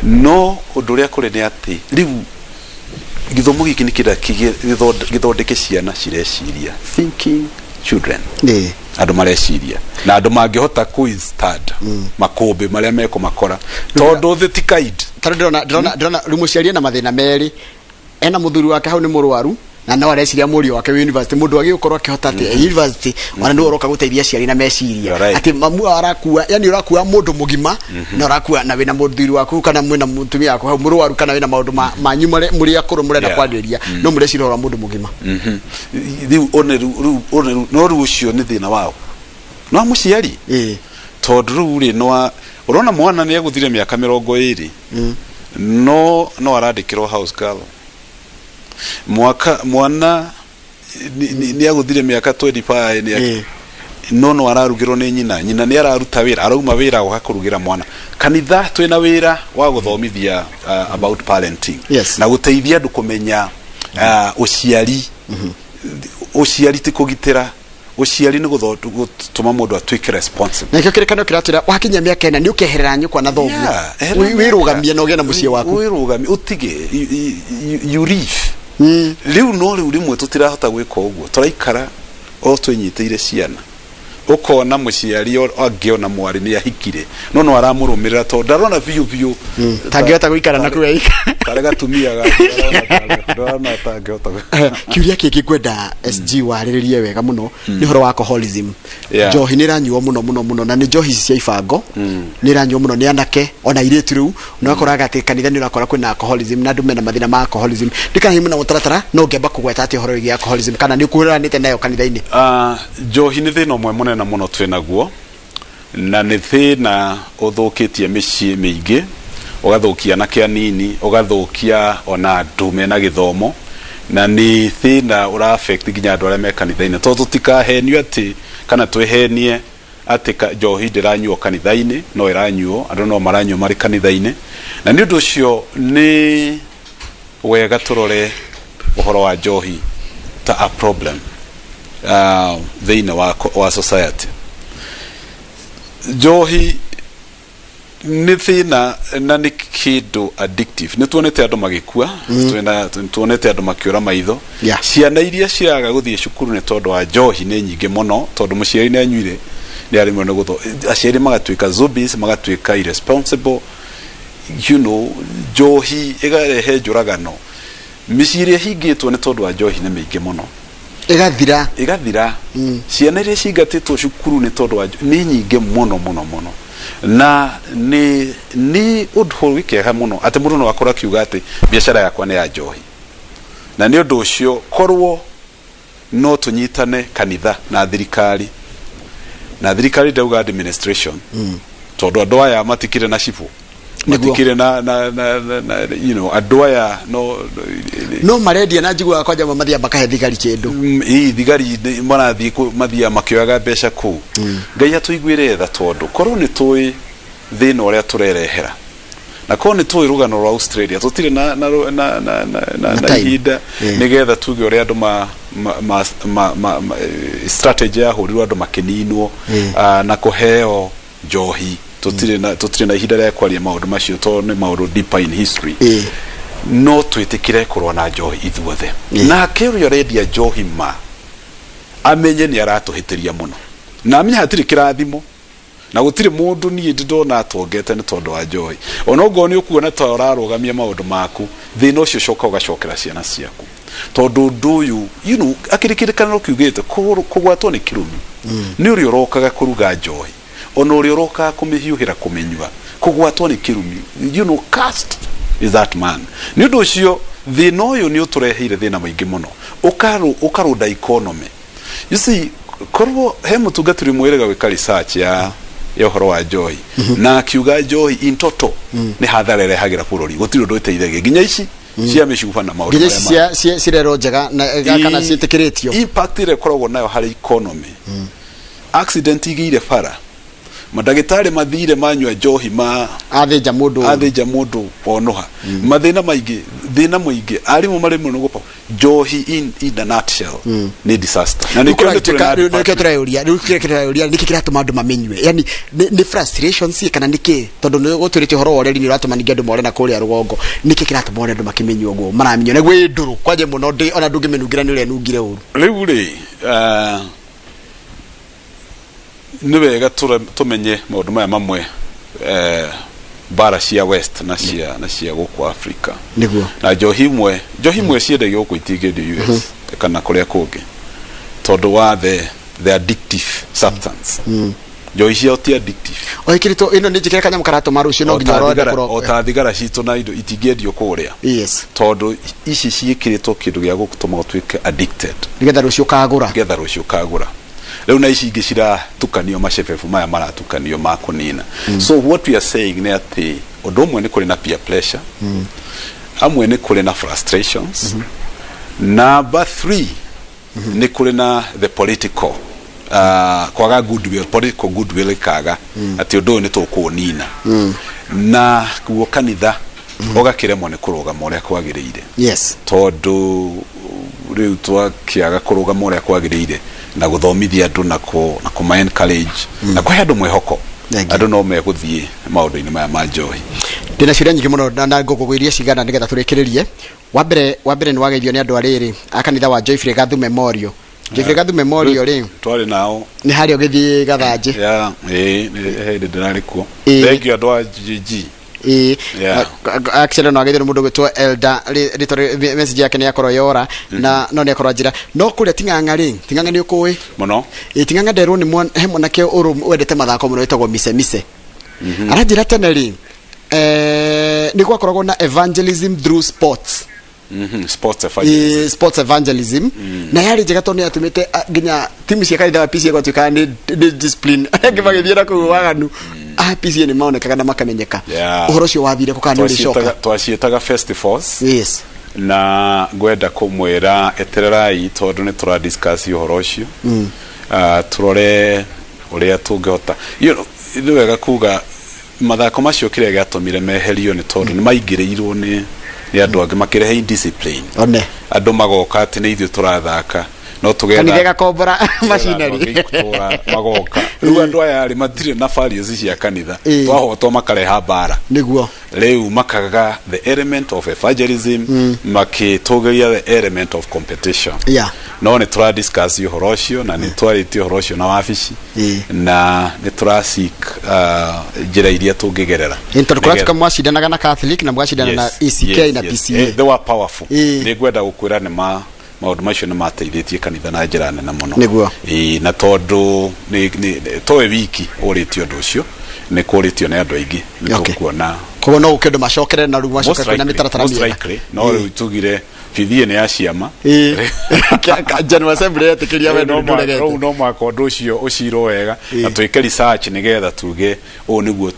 No ũndũ ũrĩa kũrĩ nĩ atĩ rĩu gĩthomo gĩkĩ nĩ kĩrĩa gĩthondeke ciana cireciria, thinking children, andũ mareciria na andũ mangĩhota kũ withstand makũmbĩ marĩa mekũmakora, tondũ thĩ ti kind. Tondũ ndĩrona rĩu mũciari ena mathĩna merĩ: ena mũthuri wake hau nĩ mũrwaru, na no areciria mũriũ wake wĩ university. Mũndũ agĩ gũkorwo akĩhota atĩ university ona nĩwe ũroka gũteithia aciari na meciria. You're right. Atĩ mamu arakua, yani ũrakua mũndũ mũgima na ũrakua na wĩna mũthuri waku kana mwĩna mũtumia waku hau mũrwaru, kana wĩna maũndũ manyu mũrĩ akũrũ mũrenda kwarĩrĩria, no mũreciria ũhoro wa mũndũ mũgima. Rĩu one rĩu no rĩu ũcio nĩ thĩna wao no mũciari, tondũ rĩu rĩ no ũrona mwana nĩ egũthire mĩaka 20, no arandĩkĩrwo house girl. Mwaka mwana nĩ agũthire mĩaka 25, nĩ no ararugĩrwo nĩ nyina. Nyina nĩ araruta wĩra, arauma wĩra agoka kũrugĩra mwana. Kanitha twĩna wĩra wa gũthomithia about parenting na gũteithia andũ kũmenya ũciari. Ũciari ti kũgitĩra, ũciari nĩ gũtũma mũndũ atuĩke responsible. Na nĩkĩo kĩrĩkanĩro kĩratwĩra wakinyia mĩaka 4 nĩ ũkeherera nyũkwa na thoguo, eherera wĩrũgamie na ũgĩe na mũciĩ waku. Wĩrũgamie, ũtige you leave. Rĩu no rĩu rĩmwe tũtirahota gwĩka ũguo, tũraikara o twĩnyitĩire ciana. Ũkona mũciari angĩona mwarĩ nĩ ahikire, no aramũrũmĩrĩra tondũ ndarona biũ biũ tangĩhota gũikara na kũu aika. Tarĩ gatumia gake ndarona tangĩhota. Kiuria kĩngĩ ngwenda SG warĩrĩrie wega mũno nĩ ũhoro wa alcoholism. Njohi nĩ ĩranyuo mũno mũno mũno, na nĩ njohi ici cia ibango, nĩ ĩranyuo mũno nĩ anake ona airĩtu. Rĩu nĩ wakoraga atĩ kanitha nĩ ũrakora kwĩna alcoholism na andũ mena mathĩna ma alcoholism. Ndikana hihi na mũtaratara no ũngĩamba kũgweta atĩ ũhoro wĩgiĩ alcoholism, kana nĩ ũkũhũranĩte nayo kanitha-inĩ? Njohi nĩ thĩna ũmwe mũnene mũno twĩ naguo, na nĩ thĩna ũthũkĩtie mĩciĩ mĩingĩ, ũgathũkia anake anini, ũgathũkia ona andũ mena gĩthomo, na nĩ thĩna ũra affect nginya andũ arĩa me kanitha-inĩ, tondũ tũtikahenio atĩ kana twĩhenie atĩ njohi ndĩranyuo kanitha-inĩ. No ĩranyuo, andũ no maranyua marĩ kanitha-inĩ, na nĩ ũndũ ũcio nĩ wega tũrore ũhoro wa njohi ta a problem thĩinĩ wa society. Njohi nĩ thĩna na nĩ kĩndũ addictive. Nĩ tuonete andũ magĩkua, tuonete andũ makĩũra maitho. Ciana iria ciraga gũthiĩ cukuru nĩ tondũ wa njohi nĩ nyingĩ mũno, tondũ mũciari nĩ anyuire, nĩ aremwo nĩ gũtho, aciari magatuĩka zombies, magatuĩka irresponsible. Njohi ĩgarehe njũragano. Mĩciĩ ĩrĩa ĩhingĩtwo nĩ tondũ wa njohi nĩ mĩingĩ mũno. Ĩgathira. Ĩgathira. Ciana iria cingatĩtwo cukuru nĩ tondũ wa nĩ nyingĩ mũno mũno mũno, na nĩ ũndũ wĩ kĩeha mũno atĩ mũndũ no akorwo akiuga atĩ biacara yakwa nĩ ya njohi. Na nĩ ũndũ ũcio korwo no tũnyitane kanitha na thirikari, na thirikari ndauga administration, tondũ andũ aya matikĩrĩ na cibũ, matikĩrĩ na andũ aya no no marendia, na njiguaga kwanja mathiaga makahe thigari kĩndũ. Ii thigari marathiĩ mathiaga makĩoyaga mbeca kũu. Ngai atũiguĩre tha, tondũ korwo nĩ tũĩ thĩna ũrĩa tũrerehera, na korwo nĩ tũĩ rũgano rwa Australia, tũtirĩ na Na time. ihinda nĩgetha tuge ũrĩa andũ ma strategy yahũrirwo andũ makĩninwo na kũheo njohi. Tũtirĩ na ihinda rĩa kwaria maũndũ macio, tondũ nĩ maũndũ deeper in history. No twĩtĩkĩre kũrũa na njohi ithuothe, nake ũrĩa ũrendia njohi ma Amenye nĩ aratũhĩtĩria mũno, na amenye hatirĩ kĩrathimo na gũtirĩ mũndũ niĩ ndĩ ndona atongete nĩ tondũ wa njohi. Ona ongorwo nĩ ũkuona ta ũrarũgamia maũndũ maku, thĩna ũcio ũcoka ũgacokera ciana ciaku, tondũ ũndũ ũyũ akĩrĩ kĩrĩkanĩro kiugĩte kũgwatwo nĩ kĩrumi nĩ ũrĩa ũrokaga kũruga njohi, ona ũrĩa ũrokaga kũmĩhiũhĩra kũmĩnyua, kũgwatwo nĩ kĩrumi, cursed is that man. Nĩ ũndũ ũcio thĩna ũyũ nĩ ũtũreheire thĩna mũingĩ mũno, ũkarũnda economy. You see, korwo he mũtungatĩri ũmwe wĩrĩga gwĩka research ya ũhoro wa njohi, na akiuga njohi in total nĩ hathara ĩrehagĩra bũrũri, gũtirĩ ũndũ ĩteithagia, nginya ici cia mĩcuba na maũndũ nginya ici marĩa cirerwo njega na kana ciĩtĩkĩrĩtio. Impact ĩrĩa ĩkoragwo nayo harĩ economy, accident igĩire bara, mandagĩtarĩ mathire manyua njohi ma athĩnja mũndũ. Athĩnja mũndũ onoha, mathĩna maingĩ, thĩna mũingĩ, arimũ marĩ mũno gũpa njohi. In a nutshell, nĩ disaster, na nĩkĩo nĩ tũrĩ na Rĩu nĩkĩo department. tũreyũria, rĩu kĩrĩa kĩreyũria, nĩkĩ kĩratũma andũ mamenyue? Yani nĩ frustration ci kana nĩkĩ? Tondũ nĩ gũtwĩrĩte ũhoro wa ũreri nĩ ũratũma ningĩ andũ more na kũrĩa rũgongo. Nĩkĩ kĩratũma ũrĩa andũ makĩmenyua ũguo maramenyua na gwĩ ndũrũ kwanje mũno ndĩ ona ndũngĩmĩnungĩra nĩ ũrĩa ĩnungire ũru? Rĩu rĩ, nĩ wega tũmenye maũndũ maya mamwe, mbara cia West na cia gũkũ Africa. Na njohi imwe ciendagio gũkũ itingĩendio US kana kũrĩa kũngĩ, tondũ wa the addictive substance. Njohi ciao ti addictive. O ĩkĩrĩtwo ĩno nĩ njĩkĩre kanyamũ karatũma rũciũ no O nginya ta ũrore o ta thigara citũ na indo itingĩendio kũrĩa, tondũ ici ciĩkĩrĩtwo kĩndũ gĩa gũtũma ũtuĩke addicted, nĩgetha rũciũ ũkagũra. Nĩgetha rũciũ ũkagũra. Rĩu na ici ingĩ ciratukanio, macebebu maya maratukanio ma kũnina. So what we are saying nĩ atĩ ũndũ ũmwe nĩ kũrĩ na peer pressure, amwe nĩ kũrĩ na frustrations, number three nĩ kũrĩ na the political kwaga goodwill, political goodwill ĩkaga atĩ ũndũ ũyũ nĩ tũkũũnina, na guo kanitha ũgakĩremwo nĩ kũrũgama ũrĩa kwagĩrĩire, tondũ rĩu twakĩaga kũrũgama ũrĩa kwagĩrĩire na gũthomithia andũ na kũma encourage na kũhe andũ mwĩhoko, Thank you. andũ no megũthiĩ maũndũ-inĩ maya ma njohi. Ndĩna ciũria nyingĩ mũno na ngũkũgũiria cigana nĩgetha tũrĩkĩrĩrie. Wa mbere nĩ wageithio nĩ andũ a rĩrĩ a kanitha wa Joyfrey Gathu Memorial. Joyfrey Gathu Memorial rĩ, twarĩ nao. Nĩ harĩa ũgĩthiĩ Gathanjĩ. Ya, ĩĩ, nĩ hĩndĩ ndĩrarĩ kuo. Thank you, andũ a GG. Actually no ageithio nĩ mũndũ ũgwĩtwo Elder rĩtwa message yake nĩ yakorwo yora na no nĩ akorwo anjĩra no kũrĩa Ting'ang'a rĩ, Ting'ang'a nĩ ũkũĩ? Mũno. Ĩ, Ting'ang'a nderwo nĩ he mwanake wendete mathako mũno wĩtagwo Mise Mise. Aranjĩra tene rĩ, nĩ gwakoragwo na evangelism through sports. Sports evangelism. Sports evangelism, na yarĩ njega tondũ nĩ yatũmĩte nginya timu cia kanitha wa PCA gwatuĩkaga nĩ discipline, arĩa angĩ magĩthiĩ na kũu waganu, a PCA nĩ maonekaga na makamenyeka. Ũhoro ũcio wathire kũ kana nĩ ũrĩcoka? Twaciĩtaga festivals. Na ngwenda kũmwĩra etererai, tondũ nĩ tũra discuss ũhoro ũcio, tũrore ũrĩa tũngĩhota. Nĩ wega kuga mathako macio kĩrĩa gĩatũmire meherio nĩ tondũ nĩ maingĩrĩirwo nĩ andũ angĩ makĩrehe indiscipline. One. Andũ magoka atĩ nĩ ithuĩ tũrathaka no kanitha tũgetha ĩgakombora macinari. Macinari magoka. Rĩu andũ aya rĩ matirĩ na values cia kanitha. Twahotwo makareha mbara. Rĩu makaga the element of evangelism, makĩtũgĩria the element of competition. No nĩ tũra discuss ũhoro ũcio na nĩ twarĩtie ũhoro ũcio na wabici, na nĩ tũra seek njĩra iria tũngĩgerera. Ĩ, tondũ kũratuĩka mwacindanaga na Catholic na mwacindana na ACK na PCA. They were powerful. Nĩ ngwenda gũkwĩra nĩ ma maũndũ macio nĩ mateithĩtie kanitha na njĩra nene mũno. Ĩĩ, na tondũ towe wiki ũrĩtie ũndũ ũcio, nĩ kũrĩtio nĩ andũ aingĩ, nĩ tũkuona. Koguo no gũke andũ macokere na rĩu macoke Most kwĩna likely, mĩtaratara most mĩega. likely. No rĩu tugire bithie nĩ ya ciama. General Assembly yetĩkĩria we Rĩu no ndũregete. Rĩu no mũhaka ũndũ ũcio ũcirwo wega na twĩke research nĩgetha tuge ũũ nĩguo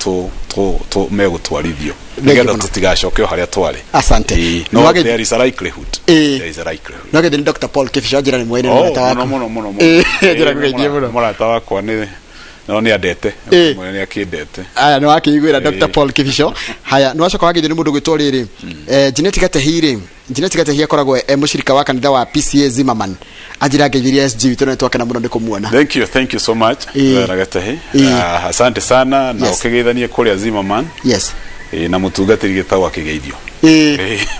tũ megũtwarithio, Thank you nĩgetha mũno. tũtigacoke o harĩa twarĩ. Asante. Ĩĩ, no there is a likelihood. There is a likelihood. No gĩthĩ nĩ Dr. Paul Kibicho njĩra nĩ mwene Oh, mũrata mũno waku. mũno mũno mũno. Njĩra Ĩĩ, kũgeithie mũno. Mũrata wakwa nĩ no nĩ andete. Mwene nĩ akĩndete. Aya nĩ wakĩiguĩra Dr. Paul Kibicho. Haya, nĩ wacoka wageithio nĩ mũndũ gwĩtwo rĩrĩ Janet Gatehi rĩ, Janet Gatehi akoragwo e mũcirika wa kanitha wa PCA Zimmerman, anjĩra ngeithirie SG witũ na nĩ twakena mũno nĩ kũmuona. Thank you, thank you so much. Vera Gatahi. Asante sana na ũkĩgeithanie kũrĩa Zimmerman. Na mũtungatĩri gĩtagwo akĩgeithio.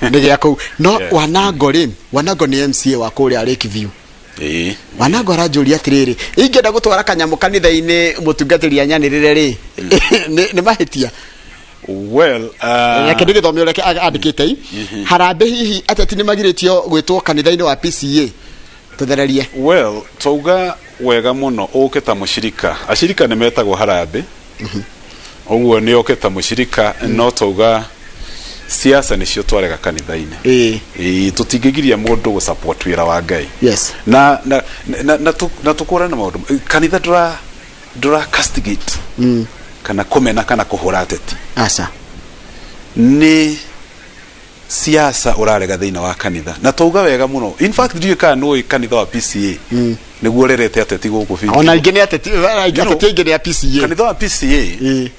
Nĩ gĩa kũu no. Wanango rĩ, Wanango nĩ MCA wa kũrĩa Lakeview. Wanango aranjũria atĩrĩrĩ, ingĩenda gũtwara kanyamũ kanitha-inĩ mũtungatĩri anyanĩrĩre rĩ, nĩ mahĩtia? Well, Reke ndĩgĩthome ũrĩa andĩkĩte i harambĩ. Hihi ateti nĩ magirĩtio gwĩtwo kanitha-inĩ wa PCA? Tũthererie. Well, twauga wega mũno ũke ta mũcirika. Acirika nĩ metagwo harambĩ, ũguo nĩ oke ta mũcirika, no twauga siasa nĩcio twarega kanitha-inĩ. Ĩĩ, tũtingĩgiria mũndũ gũ support wĩra wa Ngai. Na tũkũrane maũndũ, kanitha ndũra castigate kana kũmena kana kũhũra ateti. Aca. Nĩ siasa ũrarega thĩinĩ wa kanitha, na twauga wega mũno. In fact, ndiũĩ kana nĩũĩ kanitha wa PCA nĩguo ũrerete ateti gũkũ biũ. Ona ingĩ nĩ ateti. Ateti aingĩ nĩ a PCA. Kanitha wa PCA,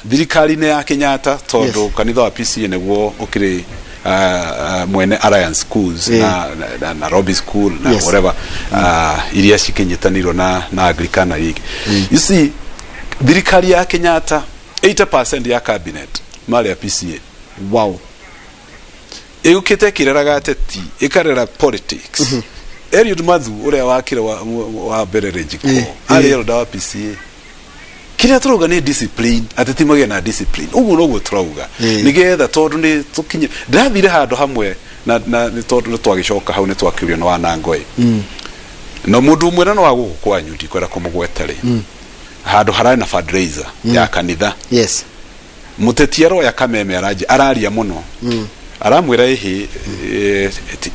thirikari-inĩ ya Kenyatta, tondũ kanitha wa PCA nĩguo ũkĩrĩ mwene Alliance Schools na Nairobi School na whatever, iria cikinyitanĩirwo na Anglikana rĩngĩ. You see, thirikari ya Kenyatta, 80% ya cabinet marĩ a PCA. Ĩũkĩte ĩkĩreraga ateti, ĩkarera politics. Eliud Mathu ũrĩa wakĩre wa mbere Rejiko arĩ elder wa PCA. Kĩrĩa tũrauga nĩ discipline, ateti magĩe na discipline, ũguo noguo tũrauga. Nĩgetha tondũ nĩ tũkinye ndĩrathire handũ hamwe na nĩ tondũ nĩ twagĩcoka hau nĩ twakĩũrio nĩ wanangoĩ no mũndũ ũmwe na no wa gũkũ kwanyu, ndikwenda kũmũgweta rĩ, handũ hararĩ na fundraiser ya kanitha. Mũteti aroya kameme, aranji araria mũno, aramwĩra ĩhĩ,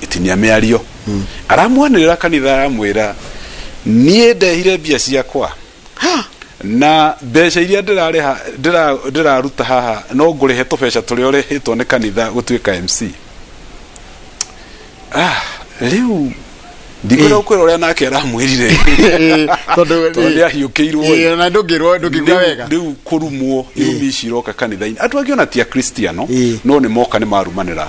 tinia mĩario. Aramwanĩrĩra kanitha, aramwĩra, "Niĩ ndehire mbia ciakwa na mbeca iria ndĩrarĩha ndĩraruta haha, no ngũrĩhe tũbeca tũrĩa ũrĩhĩtwo nĩ kanitha gũtuĩka MC." Ah, rĩu ndikwenda gũkwĩra ũrĩa nake aramwĩrire, tondũ tondũ nĩ ahiũkĩirwo. Na ndũngĩrwo, ndũngĩigua wega. Rĩu kũrumwo, irumi ici iroka kanitha-inĩ, andũ angĩ ona ti akristiano, no nĩ moka nĩ marumanĩra.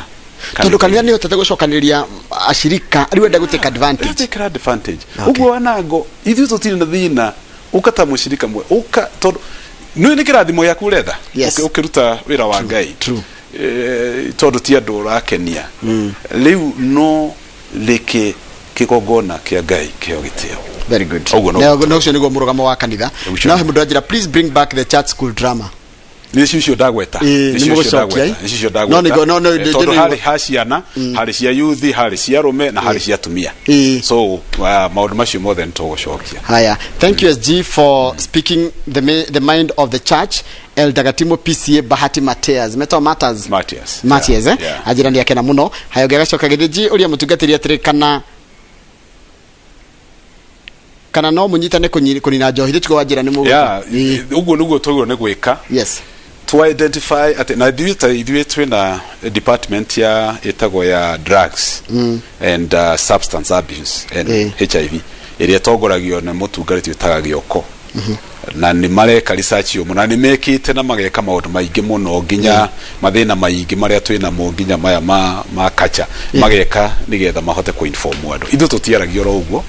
Tondũ kanitha nĩ hotete gũcokanĩrĩria acirika, rĩu enda gũ take advantage. Take advantage. Ũguo wanango, ithuĩ tũtirĩ na thĩna, ũka ta mũcirika mwe, ũka tondũ nĩ kĩrathimo gĩaku ũretha. Ũkĩruta wĩra wa Ngai. Tondũ ti andũ ũrakenia rĩu, no rĩkĩ kĩgongona kĩa Ngai kĩheo gĩtĩo. Very good. Ũguo no. Na ũcio nĩguo mũrũgamo wa kanitha. Ũcio. No he mũndũ anjĩra, "Please bring back the church school drama." Nĩ icio ndagweta. Ĩĩ, Nĩ icio nĩ mũgũcokia, ndagweta. ĩ? Nĩ icio No, ndagweta. no, Tondũ harĩ ha ciana, harĩ cia youth, harĩ cia arũme na harĩ cia atumia. So maũndũ macio mothe nĩ tũgũcokia. Haya, thank you SG for speaking the mind of the church. Elder Gatimo PCA Bahati Mateas. Meto Matters. Matias. Matias, eh? Yeah. Anjĩra nĩ akena mũno. Haya, ũngĩ agacoka gĩthĩnji ũria mũtungatĩri atĩrĩ, kana no mũnyitane kũnina njohi. Gĩtigo wanjĩra nĩ mũgwĩka. Yeah, ũguo nĩguo twagĩrĩirwo nĩ gwĩka. To identify atĩ na ithuĩ ta ithuĩ twĩna department ya ĩtagwo ya drugs and substance abuse and HIV, ĩrĩa ĩtongoragio nĩ mũtungatĩri wĩtaga Gĩoko, na nĩ mareka research mũno, na nĩ mekĩte na mageka maũndũ maingĩ mũno, nginya mathĩna maingĩ marĩa twĩ namo, nginya maya ma kacha, mageka nĩgetha mahote kũ-inform andũ. Ithuĩ tũtiaragia oro ũguo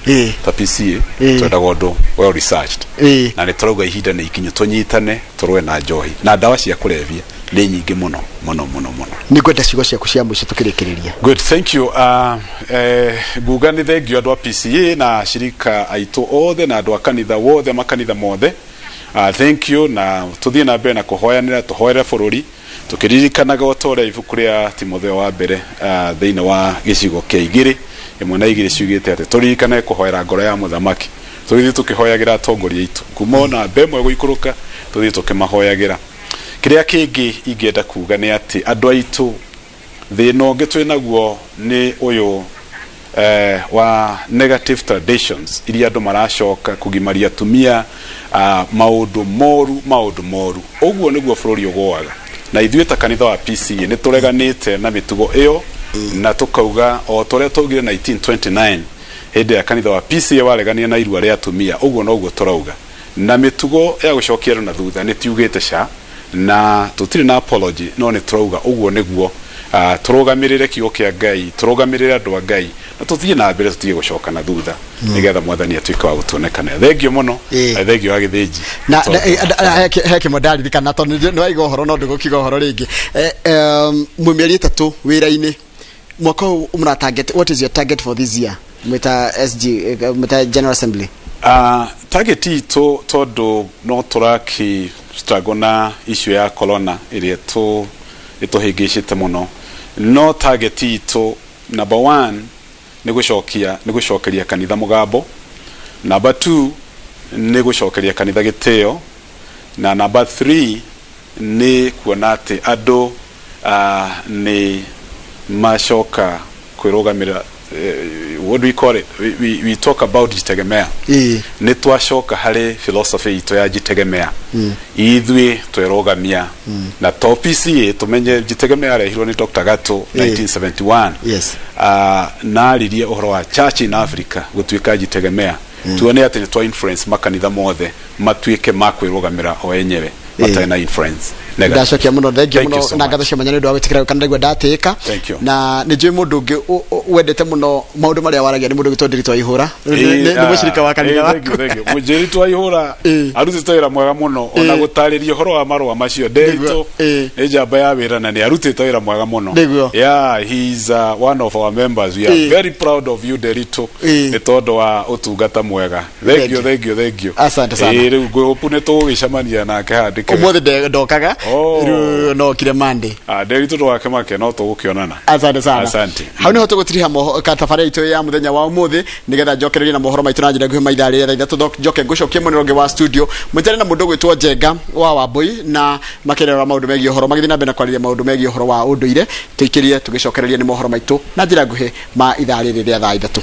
ta PCA, twendaga ũndũ well researched. Na nĩ tũrauga ihinda nĩ ikinyu tũnyitane tũrũe na njohi na ndawa cia kũrebia, nĩ nyingĩ mũno mũno mũno mũno. Nĩ ngwenda ciugo ciaku cia mũico tũkĩrĩkĩrĩria. Good, thank you. Nguga nĩ thengio andũ a PCA na ashirika aitũ othe na andũ a kanitha wothe, makanitha mothe. Thank you, na tũthiĩ na mbere na kũhoyanĩra, tũhoere bũrũri tũkĩririkanaga o ta ũrĩa ibuku rĩa Timotheo wa mbere, thĩinĩ wa gĩcigo kĩa 2:1 na 2 ciugĩte atĩ tũririkane kũhoera ngoro ya mũthamaki. Tũgĩthiĩ tũkĩhoyagĩra atongoria aitũ kuma ona mbe ĩmwe gũikũrũka, tũthiĩ tũkĩmahoyagĩra. Kĩrĩa kĩngĩ ingĩenda kuga nĩ atĩ andũ aitũ, thĩna ũngĩ twĩ naguo nĩ ũyũ wa negative traditions iria andũ maracoka kũgimaria atumia, maũndũ moru, maũndũ moru. Ũguo nĩguo bũrũri ũgũaga, na ithuĩ ta kanitha wa PCA nĩ tũreganĩte na mĩtugo ĩyo, na tũkauga o ta ũrĩa twaugire 1929 hĩndĩ ya kanitha wa PCA wareganire na irua rĩa atumia, ũguo noguo tũrauga. Na mĩtugo ya gũcokia andũ na thutha nĩ tiugĩte ca, na tũtirĩ na apology, no nĩ tũrauga ũguo nĩguo tũrũgamĩrĩre kiugo kĩa Ngai, tũrũgamĩrĩre andũ a Ngai, na tũthiĩ na mbere, tũtige gũcoka na thutha, nĩgetha Mwathani atuĩke wa gũtuonekanĩra. Thengio mũno. Thengio wa Gĩthĩnji. Na he kĩmwe ndaririkana, tondũ nĩ waiga ũhoro no ndũgũkiuga ũhoro rĩngĩ. Mwĩ mĩeri 3 wĩra-inĩ mwaka ũyũ, mũra target, what is your target for this year? Mwĩta SG, mwĩta General Assembly? Target itũ, tondũ no tũraki struggle na issue ya corona ĩrĩa ĩtũhĩngĩcĩte mũno, no target itũ number one nĩ gũcokia, nĩ gũcokeria kanitha mũgambo, number two nĩ gũcokeria kanitha gĩtĩo, na number three nĩ kuona atĩ andũ nĩ macoka kwĩrũgamĩrĩra. What do we call it? We talk about jitegemea. Nĩ twacoka harĩ philosophy itũ ya jitegemea, ithuĩ twerũgamia na to PCA. Tũmenye jitegemea arehirwo nĩ Dr. Gato 1971. Na aririe ũhoro wa church in Africa gũtuĩka jitegemea. Tuone atĩ nĩ twa influence makanitha mothe matuĩke ma kwĩrũgamĩra o enyewe matarĩ na influence negative. Ndacokia muno, thank you. Thank you muno so na much. Ngatho cia mwanya nĩ ũndũ wa gwĩtĩkĩra kana ndaigua ndatĩĩka. Thank you. Na nĩ njũĩ mũndũ ũngĩ wendete mũno maũndũ marĩa waragia nĩ mũndũ ũgĩtwo Ndiritu wa Ihũra. Nĩ mũcirika wa kanitha waku. Mũnjĩritũ wa Ihũra arutĩte wĩra mwega mũno ona gũtarĩria ũhoro wa marũa macio. Nderitu nĩ njamba ya wĩra na nĩ arutĩte wĩra mwega mũno. Yeah, he is one of our members. We are very proud of you, Nderitu, nĩ tondũ wa ũtungata mwega. Thank Thank you. you. Thank you, thank you. Asante sana. Rĩu ngwĩhopu nĩ tũgũgĩcemania nake handĩke. Ũmũthĩ ndokaga. Oh. Rĩu nokire Monday. Ah, Nderitu, ndũgakĩmake, no tũgũkĩonana. Asante sana. Asante. Hau niho tũgũtiriha tabarĩra itũ ya mũthenya wa ũmũthĩ, nĩgetha njokererie na mohoro maitũ na njĩra nguhĩ maithaa rĩrĩa thaa 3. Njoke ngũcokie mwena ũngĩ wa studio mũnjare na mũndũ ũgwĩtwo Njenga wa Wambũi na makĩrora maũndũ megiĩ ũhoro, magĩthiĩ na mbere na kwarĩria maũndũ megiĩ ũhoro wa ũndũire. Tũikĩrie tũgĩcokereria nĩ mohoro maitũ na njĩra nguhĩ ma ithaa rĩrĩ rĩa thaa 3.